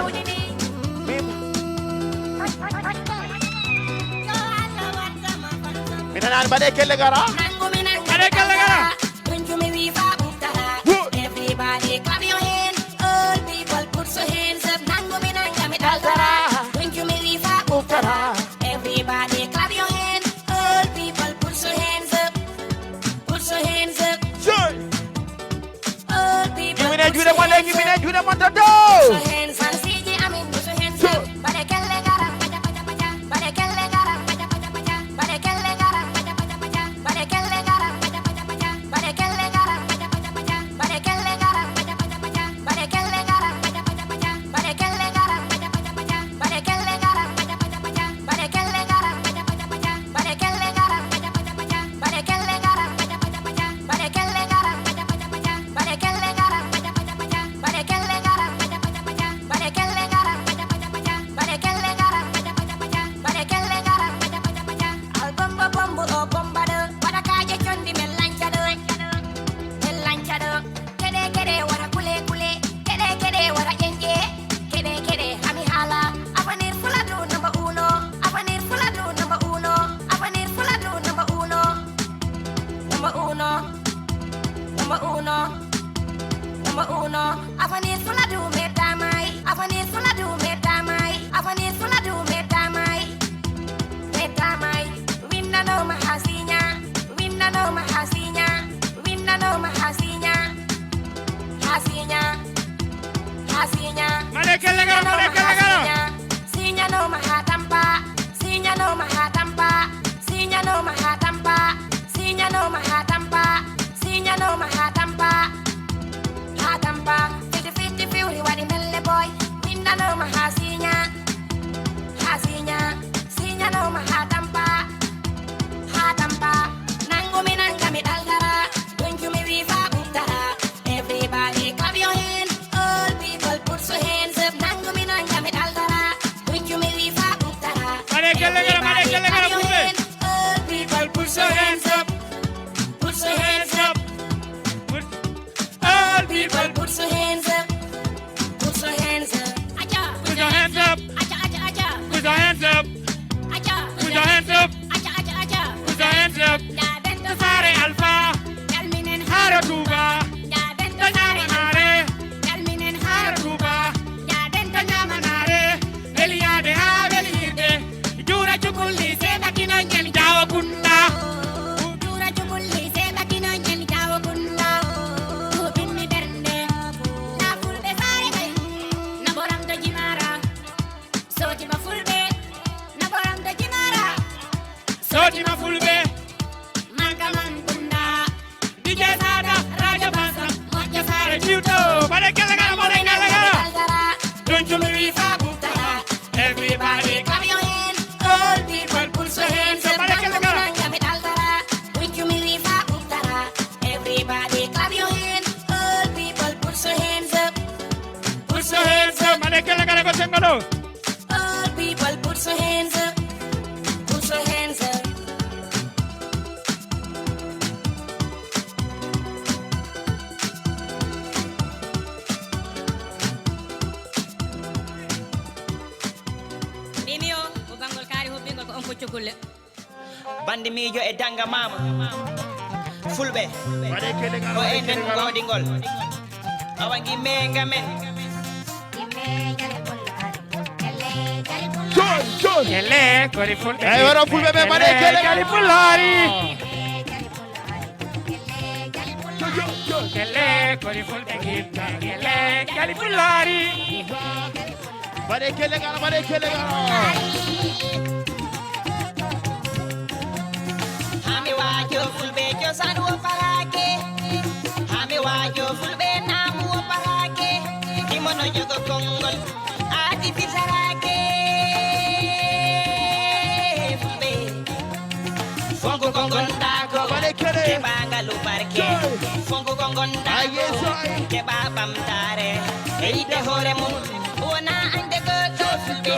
Min nanani, mbaɗe kelle gara. Mbaɗe kelle gara. Everybody clap your hands. All people put your hands up. Nangu mi nanga mi daltara. Everybody clap your hands. All people put your hands up. Put your hands up. Joy. Gimine juuɗe mon ɗe, gimine juuɗe mon to dow. Ɗo tima fulɓe. Mankaman Kunda. D J Sada, Raja Basa, Moƴƴa Sare, Tiwto. Mbaɗe kelle gara, mbaɗe kelle gara. Don't you move fa buktara. Everybody clap your hands. All people put your hands up. Mbaɗe kelle gara. Don't you move fa buktara. Everybody clap your hands. All people put your hands up. Put your hands up. Mbaɗe kelle gara ko sengo ɗo. All people put your hands up. Put your hands up. Mimi o, ko bangol kaari hobbingol ko on kocco kulle. Bandi miijo e danga maama. Fulɓe. Mbaɗe kelle gara, ko mbaɗe enen kelle gara. Goodingol. Awa ngi menga men. Joy, joy. Kelle kori fulɓe. Eyi, waro fulɓe ɓe, mbaɗe kelle gara. Kelle pulaari. Joy, joy, joy. Kelle kori fulɓe gimɓe. Kelle kelle pulaari. Mbaɗe kelle gara, mbaɗe kelle gara. Haa mi waajo fulɓe cosaan wo faraake. Haa mi waajo fulɓe naamu wo faraake. Imono jogo konngol aadi fisaraake. Fulɓe. Fonko ko ngonɗaa ko, mbaɗe kelle. Keɓa ngalu barke. Joy. Fonko ko ngonɗaa ko, aye, joy. Keɓa ɓamtaare. E yiɗde hoore mum, wona añde goɗɗo fulɓe.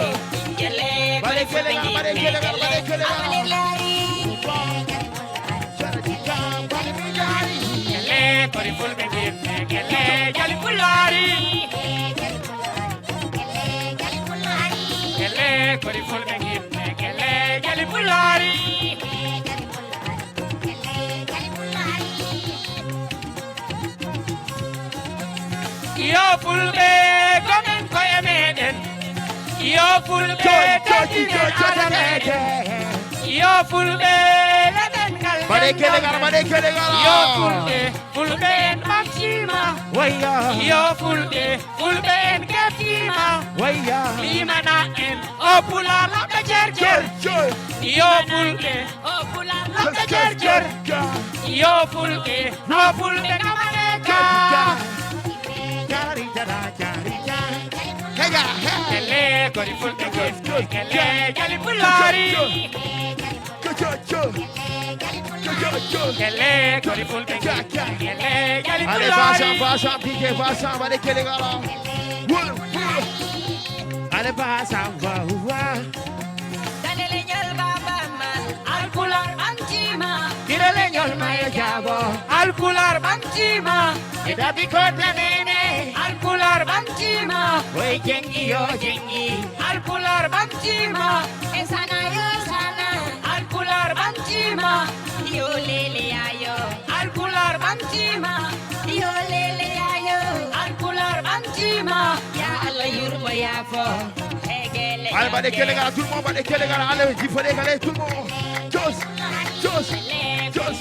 Kelle, mbaɗe kelle gara, mbaɗe kelle gara, mbaɗe kelle gara. Awa lelaari. Kelle kori fulɓe gimɓe, kelle jali pulaari. Kelle kori fulɓe gimɓe, kelle jali pulaari. Yo fulɓe gomen koye meɗen. Yo fulɓe teddinen aada meɗen. Yo fulɓe leɗen ngal. Mbaɗe kelle gara, mbaɗe kelle gara. Yo fulɓe, fulɓe en ɓamtiima. Wayya. Yo fulɓe, fulɓe en keftiima. Wayya. Limana en o pulaar laɓɗo cer cer. Cer cer. Yo fulɓe. O pulaar laɓɗo cer cer. Yo fulɓe, no fulɓe kamane ka. Jari jara jari jari. Kega. Kelle kori fulɓe gimɓe, kelle jali pulaari. Cho, cho, cho. Cho, cho, cho. Kelle kori fulɓe gimɓe, kelle jali pulaari. Allez, va-t'en, va-t'en, D J, va-t'en, mbaɗe kelle gara. Woo, woo. Allez, va-t'en, va, va. Dande leñol Baaba Maal. Alpulaar ɓamtiima. Gila leñol Maayo Jaabo. Alpulaar ɓamtiima. E dabi ko danene. Alpulaar ɓamtiima. Oye jengi yo jengi. Alpulaar ɓamtiima. E sana yo sana. Alpulaar ɓamtiima. Yo lele yayo. Alpulaar ɓamtiima. Yo lele yayo. Alpulaar ɓamtiima. Ya Allah yurmo yaafo. Allez, mbaɗe kelle gara, tout le monde, mbaɗe kelle gara. Allez, il faut dégaler tout le monde. Jos, jos, jos.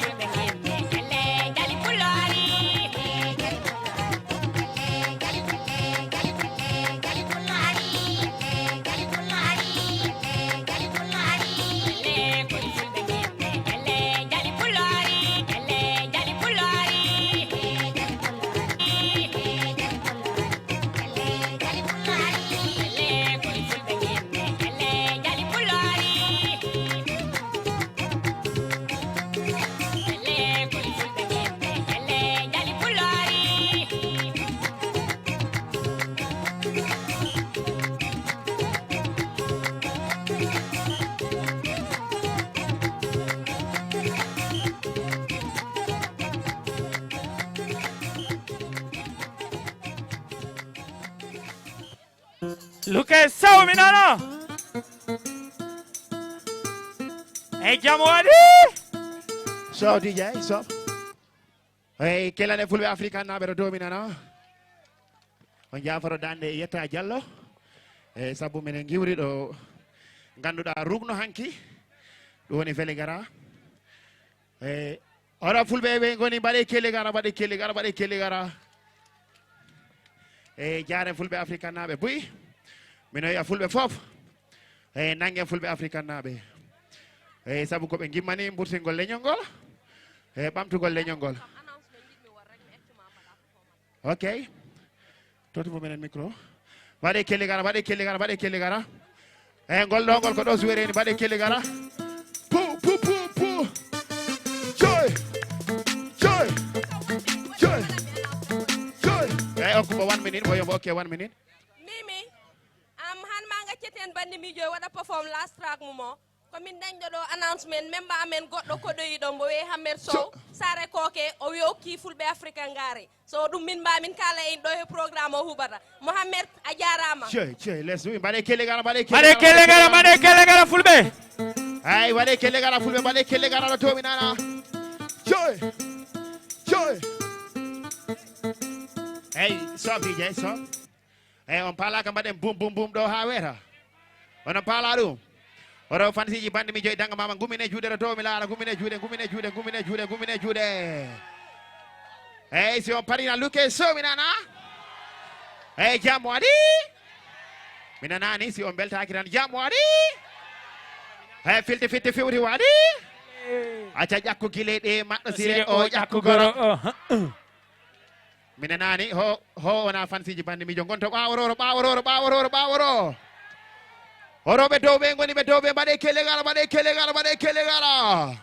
Luke Sow, mi nana. Eyi, jam waɗi. Sow D J, Sow. Eyi, kelane fulɓe Afrikannaaɓe ɗo dow mi nana. On jaafaro dande e yetta Jallo. E sabu minen ngiwri ɗo ngannduɗaa rugno hanki. Ɗum woni Vélingara. E Oɗo fulɓe ɓe ngoni, mbaɗe kelle gara, mbaɗe kelle gara, mbaɗe kelle gara. E jaare fulɓe Afrikannaaɓe buy. Mino yiya fulɓe fof. E nannge fulɓe Afrikannaaɓe. Eyi, sabu ko ɓe ngimmani mburtingol leñol ngol. Eyi, ɓamtugol leñol ngol. Ok. Toti mo menen micro. Mbaɗe kelli gara, mbaɗe kelli gara, mbaɗe kelli gara. Eyi, ngol ɗo ngol ko ɗo suwereni, mbaɗe kelli gara. Pu, pu, pu, pu. Joy. Joy. Joy. Joy. Eyi, okku mo one minute, mo yombo, ok, one minute. Mimi, am han ma nga ceten bandi mi joy waɗa perform last track mo mo. Ko min dañɗo ɗo announcement, memba amen goɗɗo koɗoyiɗo mbo wiyee Hammer Sow, Saare Kooke, o wi o okkii Fulɓe Afrika ngaari. So ɗum min mba min kaala en ɗo he programme o huɓata. Mohammed, a jaaraama. Joy, joy, let's do it. Mbaɗe kelle gara, mbaɗe kelle gara, mbaɗe kelle gara, Fulɓe. Ay, mbaɗe kelle gara, Fulɓe, mbaɗe kelle gara, ɗo tomi nana. Joy, joy. Hey, so, D J, so. Eyi, on paalaka, mbaɗen bum, bum, bum ɗo haa weeta. Onon paala ɗum? Oɗo fansiiji bande mi joyi danga mama, ngumine juuɗe to, to mi laara, ngumine juuɗe, ngumine juuɗe, ngumine juuɗe, ngumine juuɗe. Eyi, si on parina luke so mi nana. Eyi, jam waɗi. Mi nanani, si on beltaki tan, jam waɗi. Eyi, filti fitti fiwti waɗi. Acca ƴakku gile ɗe maɗɗo sire o ƴakku goro. Mi nanani, ho, ho wona fansiiji bande miijo. Ngonto ɓaawo roro, ɓaawo roro, ɓaawo roro, ɓaawo roro. Horoɓe dow ɓe ngoni ɓe dow ɓe, mbaɗe kelle gara, mbaɗe kelle gara, mbaɗe kelle gara.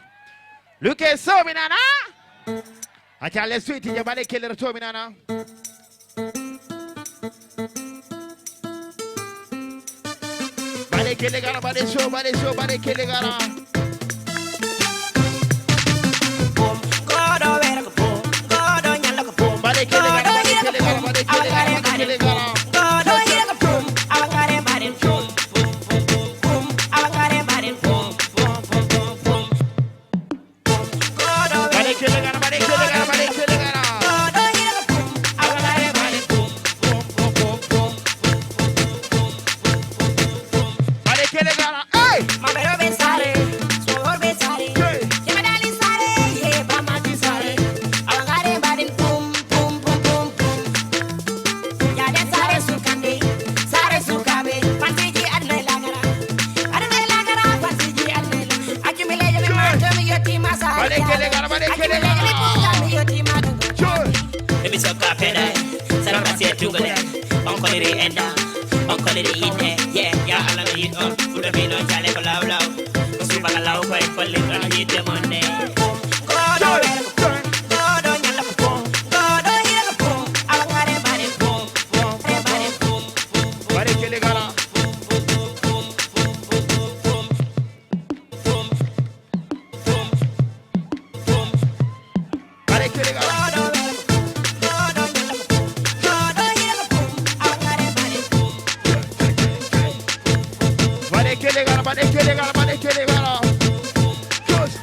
Luke so mi nana. Acca les suiti je mbaɗe kelle to mi nana. Mbaɗe kelle gara, mbaɗe show, mbaɗe show, mbaɗe kelle gara. Mbaɗe kelle gara, mbaɗe kelle gara, mbaɗe kelle gara, mbaɗe kelle gara. Mbaɗe kelle gara, mbaɗe kelle gara, mbaɗe kelle gara. Mbaɗe kelle gara, ey! Mawɓe rewɓe saare, so worɓe saare, hey! Jema dali saare, ye bamaji saare. Awa ngare mbaɗen pum, pum, pum, pum, pum. Yaade saare sukaɓe, saare sukaɓe, fansiiji aduna e lagara. Aduna e lagara, fansiiji aduna e lagara. Accumi leƴo mi ma, to mi yettima saare. Mbaɗe kelle gara, mbaɗe kelle gara. Accumi leƴo mi, mi yettima ɗum. Joy. Emi sokka peɗa, sarama se tugole. On ko miri enda, on ko miri inde. Yeah, ya Allah mi yiɗ on. Fuɗo mi no jale ko law law. Ko subaka law ko e kolle on yiɗde mon ne. Joy. Joy. Mbaɗe kelle gara. Mbaɗe kelle gara. Mbaɗe kelle gara, mbaɗe kelle gara, mbaɗe kelle gara. Cos.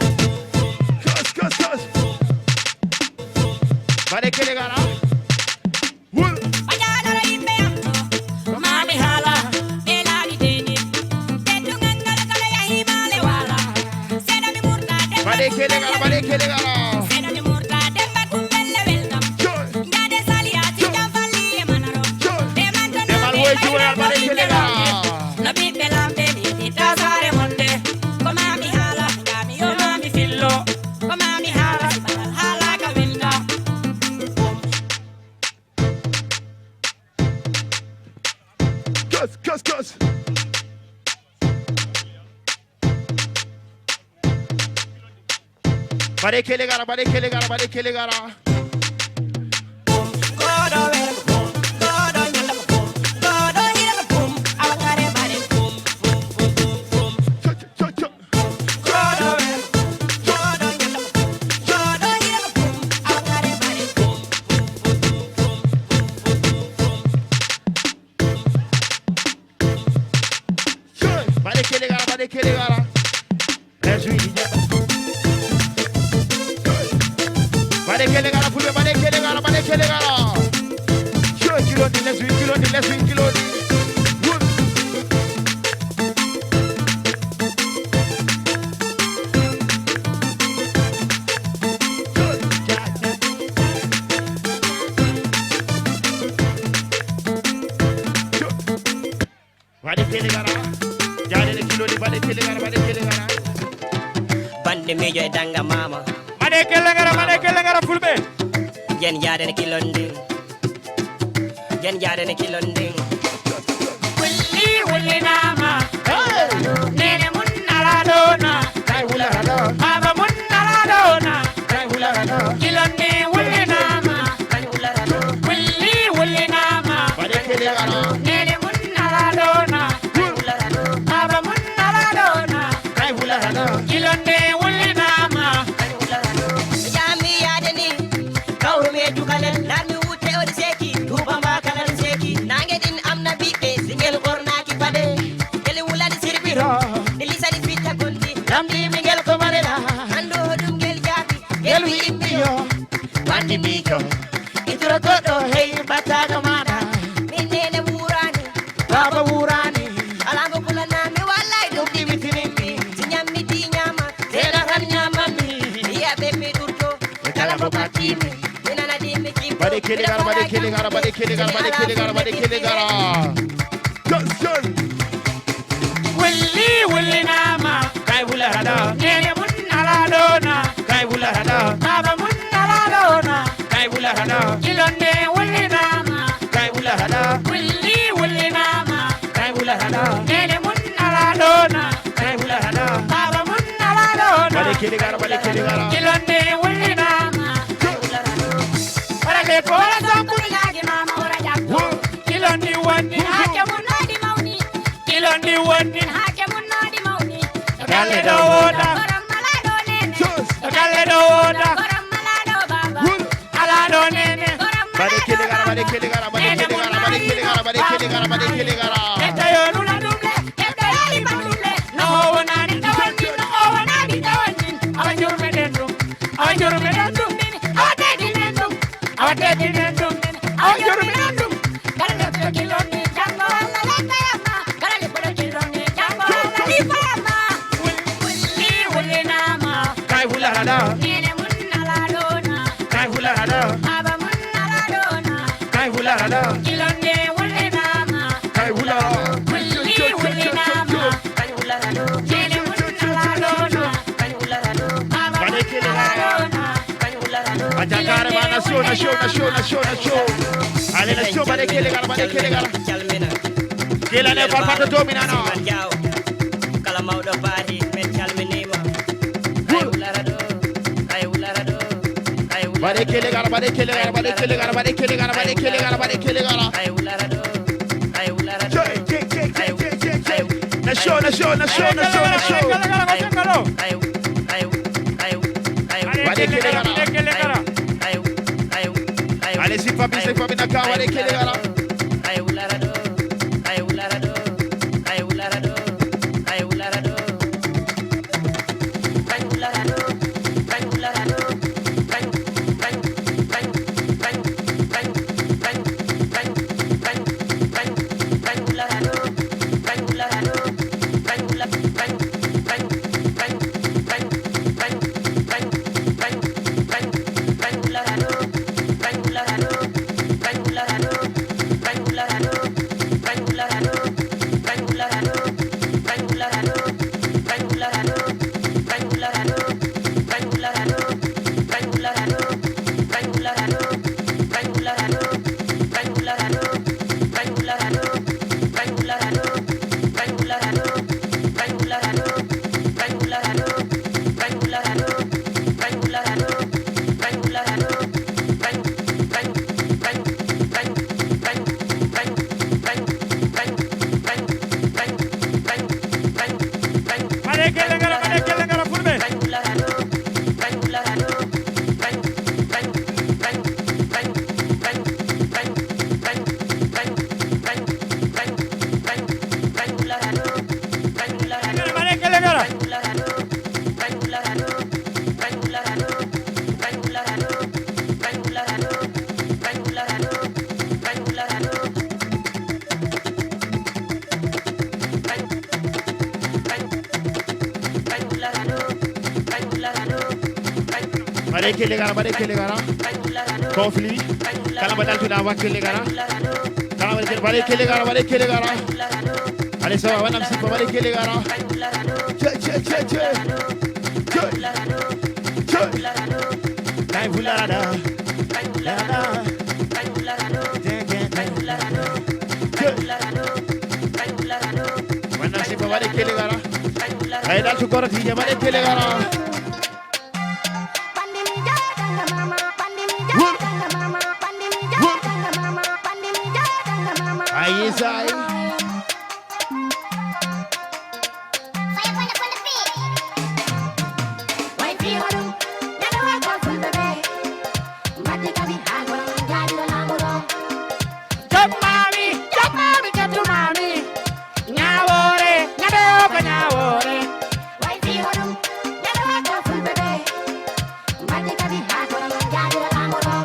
Cos, cos, cos. Mbaɗe kelle gara. Wul. Ɓajaɗoro yimɓe am to, ko maa mi haala, ɓe laaɓi deede. Teddungal ngal kala yahi maale waala. Seeɗa mi murta demba. Mbaɗe kelle gara, mbaɗe kelle gara. Seeɗa mi murta demba kumbelle welnam. Joy. Ndaade saliya si jam falli e manaro. Joy. Ɓe man to demal woy juwal, mbaɗe kelle gara. No ɓiɓɓe lamɓe ni, ni tasaare mon de. Ko maa mi haala, ngami yo maa mi fillo. Ko maa mi haala, si ɓalal haalaaka welnda. Cos, cos, cos. Mbaɗe kelle gara, mbaɗe kelle gara, mbaɗe kelle gara. Cho, cho, cho, cho. Mbaɗe kelle gara, mbaɗe kelle gara. Mbaɗe kelle gara, Fulɓe, mbaɗe kelle gara, mbaɗe kelle gara. Joy, kilodi, les huit, kilodi, les huit, kilodi. Wul. Mbaɗe kelle gara. Jaaɗe ɗe kilodi, mbaɗe kelle gara, mbaɗe kelle gara. Miijo e dannga maama. Mbaɗee kelle ngara, mbaɗee kelle ngara, fulɓe. Jen jaaden kilon ndin. Jen jaaden kilon ndin. Wulli wullinaama. Hey! Neene mun alaa ɗoo na. Kay wulara ɗoo. Baaba mun alaa ɗoo na. Kay wulara ɗoo. Kilon ndin wullinaama. Kay wulara ɗoo. Wulli wullinaama. Mbaɗee kelle ngara. Neene mun alaa ɗoo na. Kay wulara ɗoo. Baaba mun alaa ɗoo na. Kay wulara ɗoo. Kilon ndin wullinaama. Kay wulara ɗoo. Jami yaade ni. Kawru me dugalel. Nar mi wutte o di seki. Tuuba mba kala di seki. Naange ɗin am na ɓiɓɓe. Singel ɓornaaki paɗe. Ngel wulani sirbiro. Ndi lisani fitta gondi. Lamɗi mi ngel ko marela. Anndo hoɗum ngel jaabi. Ngel wi immiyo. Wandi miijo. Itoro goɗɗo hey battaaɗo maaɗa. Min neene wuuraani. Baaba wuuraani. Alaa mo kulanaa mi wallay ɗum ɗiwitinin mi. Si ñammi di ñaama. Seeɗa tan ñaamammi. Iya ɓe mi ɗurto. Mi kala mo ɓattiimi. Mi nana di mi jimbo. Mbaɗee kelle ngara, mbaɗee kelle ngara, mbaɗee kelle ngara, mbaɗee kelle ngara, mbaɗee kelle ngara. Johnson. Wulli wullinaama. Kay wulara ɗoo. Neene mun alaa ɗoo na. Kay wulara ɗoo. Baaba mun alaa ɗoo na. Kay wulara ɗoo. Kilon ndin wullinaama. Kay wulara ɗoo. Wulli wullinaama. Kay wulara ɗoo. Neene mun alaa ɗoo na. Kay wulara ɗoo. Baaba mun alaa ɗoo na. Mbaɗee kelle ngara, mbaɗee kelle ngara. Kilon ndin wullinaama. Kay wulara ɗoo. Wara de ko wara sampuri laaji maama wara jakko. Wo. Kilon ndin wonni haake mun naadi mawni. Kilon ndin wonni haake mun naadi mawni. Galle ɗoo wooda. Gorom mala ɗoo neene. Jos. Galle ɗoo wooda. Gorom mala ɗoo baaba. Wuro. Alaa ɗoo neene. Mbaɗee kelle ngara, mbaɗee kelle ngara, mbaɗee kelle ngara, mbaɗee kelle ngara, mbaɗee kelle ngara, mbaɗee kelle ngara. Ɓe tawi o nula ɗum le, ɓe tawi o yima ɗum le. No o wonaani tawannin, no o wonaani tawannin. Awa jurmeten ɗum, awa jurmeten ɗum, awa teddinen ɗum, awa teddinen ɗum, awa jurmeten ɗum. Kala ɗo kilon ndin janngo walla letta yamma. Kala ɗo kilon ndin janngo walla letta yamma. Wul-, wulli, wullinaama. Kay wulara ɗoo. Neene mun alaa ɗoo na. Kay wulara ɗoo. Baaba mun alaa ɗoo na. Kay wulara ɗoo. Kilon ndin wullinaama. Kay wulara. Wulli, wullinaama. Kay wulara ɗoo. Neene mun alaa ɗoo na. Kay wulara ɗoo. Baaba mun alaa ɗoo na. A jakare ma na show, na show, na show, na show, na show. Allez, na show, mbaɗee kelle ngara, mbaɗee kelle ngara. Kelle ne, Farfata Domina, no. Kala mawɗo paati, min calminiima. Ay wulara ɗoo, ay wulara ɗoo, ay wulara. Mbaɗee kelle ngara, mbaɗee kelle ngara, mbaɗee kelle ngara, mbaɗee kelle ngara, mbaɗee kelle ngara, mbaɗee kelle ngara. Ay wulara ɗoo, ay wulara ɗoo. Che, che, che, che, che, che, che. Na show, na show, na show, na show, na show. Ay, ay, ay, ay. Mbaɗee kelle ngara. Mbaɗee kelle ngara. Allez, si papi, si papi na ka, mbaɗee kelle ngara. Mbaɗee kelle ngara, mbaɗee kelle ngara, fulɓe. Mbaɗee kelle ngara. Mbaɗee kelle ngara, mbaɗee kelle ngara. Conflit. Kala mbaɗa altude avant kelle ngara. Kala mbaɗa kelle, mbaɗee kelle ngara, mbaɗee kelle ngara. Allez, ça va, wanam sippa, mbaɗee kelle ngara. Che, che, che, che. Che. Mana sifa bari kele gara. Ay dal tu koro tije bari kele gara. Ay isay. Jom mami, jom mami, jom mami. Ñaawoore, ñande o ko ñaawoore. Way fii hoɗum, ñande o ko fulɓe ɓe. Mbaɗi kadi haa kono jaabira laamoro.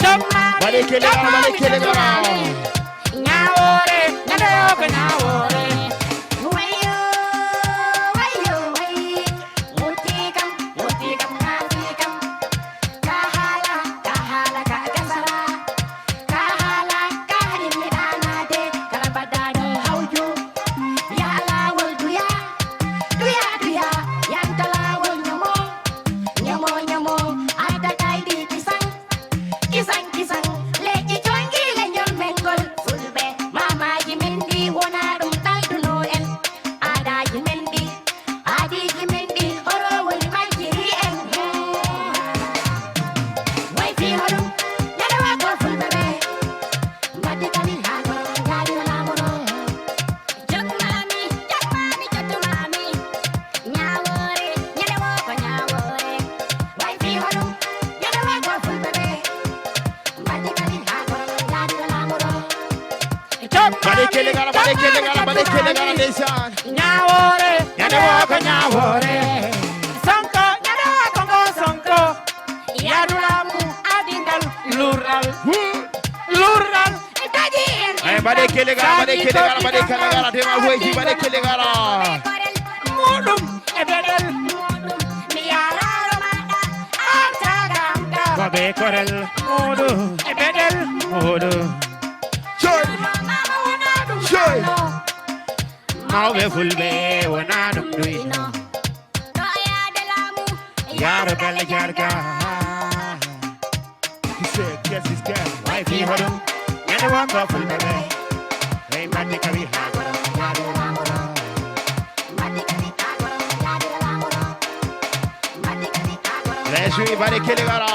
Jom mami, mbaɗe kele jom gara, mbaɗe mami, kele jom gara. Mami. Ñaawoore, ñande o ko ñaawoore. Wayo, wayo, way. Mutti kam, mutti kam, naati kam. Ka haala, ka haala, ka gasara. Ka haala, ka haɗi mi ɗaanaade. Kala mbaɗɗaaɗo hawju. Yaa laawol duya, duya, duya. Yanta laawol ñomo, ñomo, ñomo. Adda kaydi kisan, kisan, kisan. Leƴƴi coñgi leñol men ngol. Fulɓe, maamaaji men ɗi wona ɗum ɗalduno en. Aadaaji men ɗi, aadiiji men ɗi, horo woni majjiri en. Way fii hoɗum, ñande wa ko fulɓe ɓe. Mbaɗi kadi haa ko jaari laamu ɗo. Jokmaami, jokmaami, jokmaami. Ñaawoore, ñande wo ko ñaawoore. Way fii hoɗum, ñande wa ko fulɓe ɓe. Mbaɗi kadi haa ko jaari laamu ɗo. Mbaɗe kele gara, mbaɗe kele gara, mbaɗe kele gara, ndeysaan. Ñaawoore, ñande wo ko ñaawoore. Sonko, ñande wo ko ngo Sonko. Yaadu laamu, adingal, luural. Luural, e taji en. Ay, mbaɗe kele gara, mbaɗe kele gara, mbaɗe kele gara, dema weji, mbaɗe kele gara. Muɗum, e beɗel muɗum, mi yaaraaro maɗa, artaga amɗa. Ko ɓe korel muɗum, e beɗel muɗum. Coy. Mama wona ɗum coy. Mawɓe fulɓe wona ɗum ɗuyno. Ɗo yaade laamu. Yaaro galle jarga. Kise, kese, kese. Way fii hoɗum. Ñande wo ko fulɓe ɓe. Hey, mbaɗi kawi haa goro. Yaade laamu ɗo. Mbaɗi kawi haa goro. Yaade laamu ɗo. Mbaɗi kawi haa goro. Les huit, mbaɗe kele gara.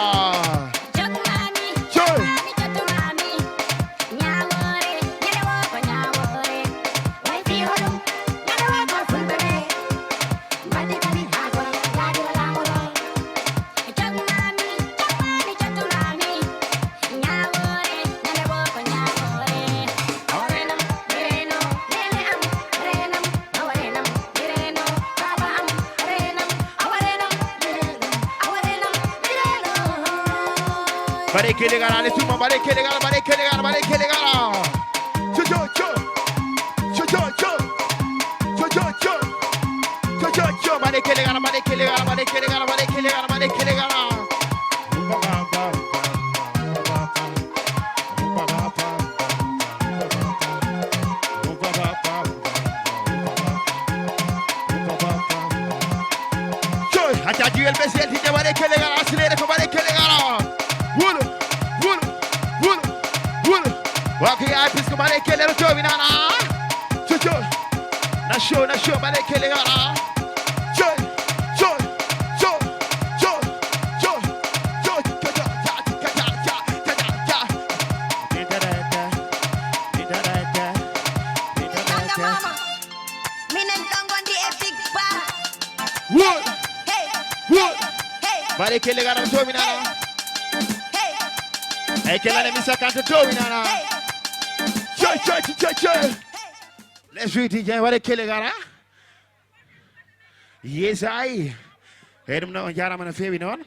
Jokmaami, coy. Jokmaami, jokmaami. Ñaawoore, ñande wo ko ñaawoore. Way fii hoɗum, ñande wo ko fulɓe ɓe. Mbaɗi kadi haa kono, yaadi o laamu ɗo. Jokmaami, jokmaami, jokmaami. Ñaawoore, ñande wo ko ñaawoore. Awa reenam, mi reeno, neene am, reenam. Awa reenam, mi reeno, baaba am, reenam. Awa reenam, mi reeno, awa reenam, mi reeno. Mbaɗe kele gara, ale tuma, mbaɗe kele gara, mbaɗe kele gara, mbaɗe kele gara. Cho, cho, cho. Cho, cho, cho. Cho, cho, cho. Cho, cho, cho. Mbaɗe kele gara, mbaɗe kele gara, mbaɗe kele gara, mbaɗe kele gara, mbaɗe kele gara. Coy, acca jiwel ɓe seltinde, mbaɗe kele gara, accéléré ko mbaɗe kele gara. Wuro, wuro, wuro, wuro. Wa ko yaay puisque mbaɗe kele no towi nana. Coy, coy. Na show, na show, mbaɗe kele gara. Coy, coy, coy, coy, coy, coy, coy. Minen ɗon ngondi e Big Bar. Woy! Hey! Woy! Hey! Mbaɗe kelle gara no towi nana. Hey! Hey! Ay kelane mi sakanto towi nana. Hey! Coy, coy, coy, coy, coy. Les huit, mbaɗe kelle gara. Yesay. Hey, ɗum noon, on njaaraama no feewi noon.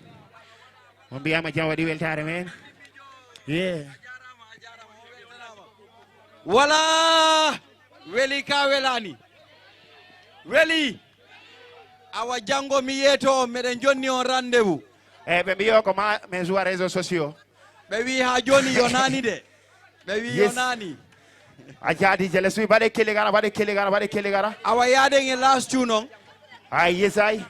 On mbiyaama jam waɗi weltaare men. Yeah. Wala weli ka welani. Weli. Awa janngo mi yeeto on, meɗen jonni on rendez-vous. Eyi, ɓe mbiyoo ko ma min joue réseaux sociaux. Ɓe wii haa jooni yonaani de. Ɓe wii yonaani. A jaadi jele suy, mbaɗe kelle gara, mbaɗe kelle gara, mbaɗe kelle gara. Awa yaaden e last tune on. Ay, yesay.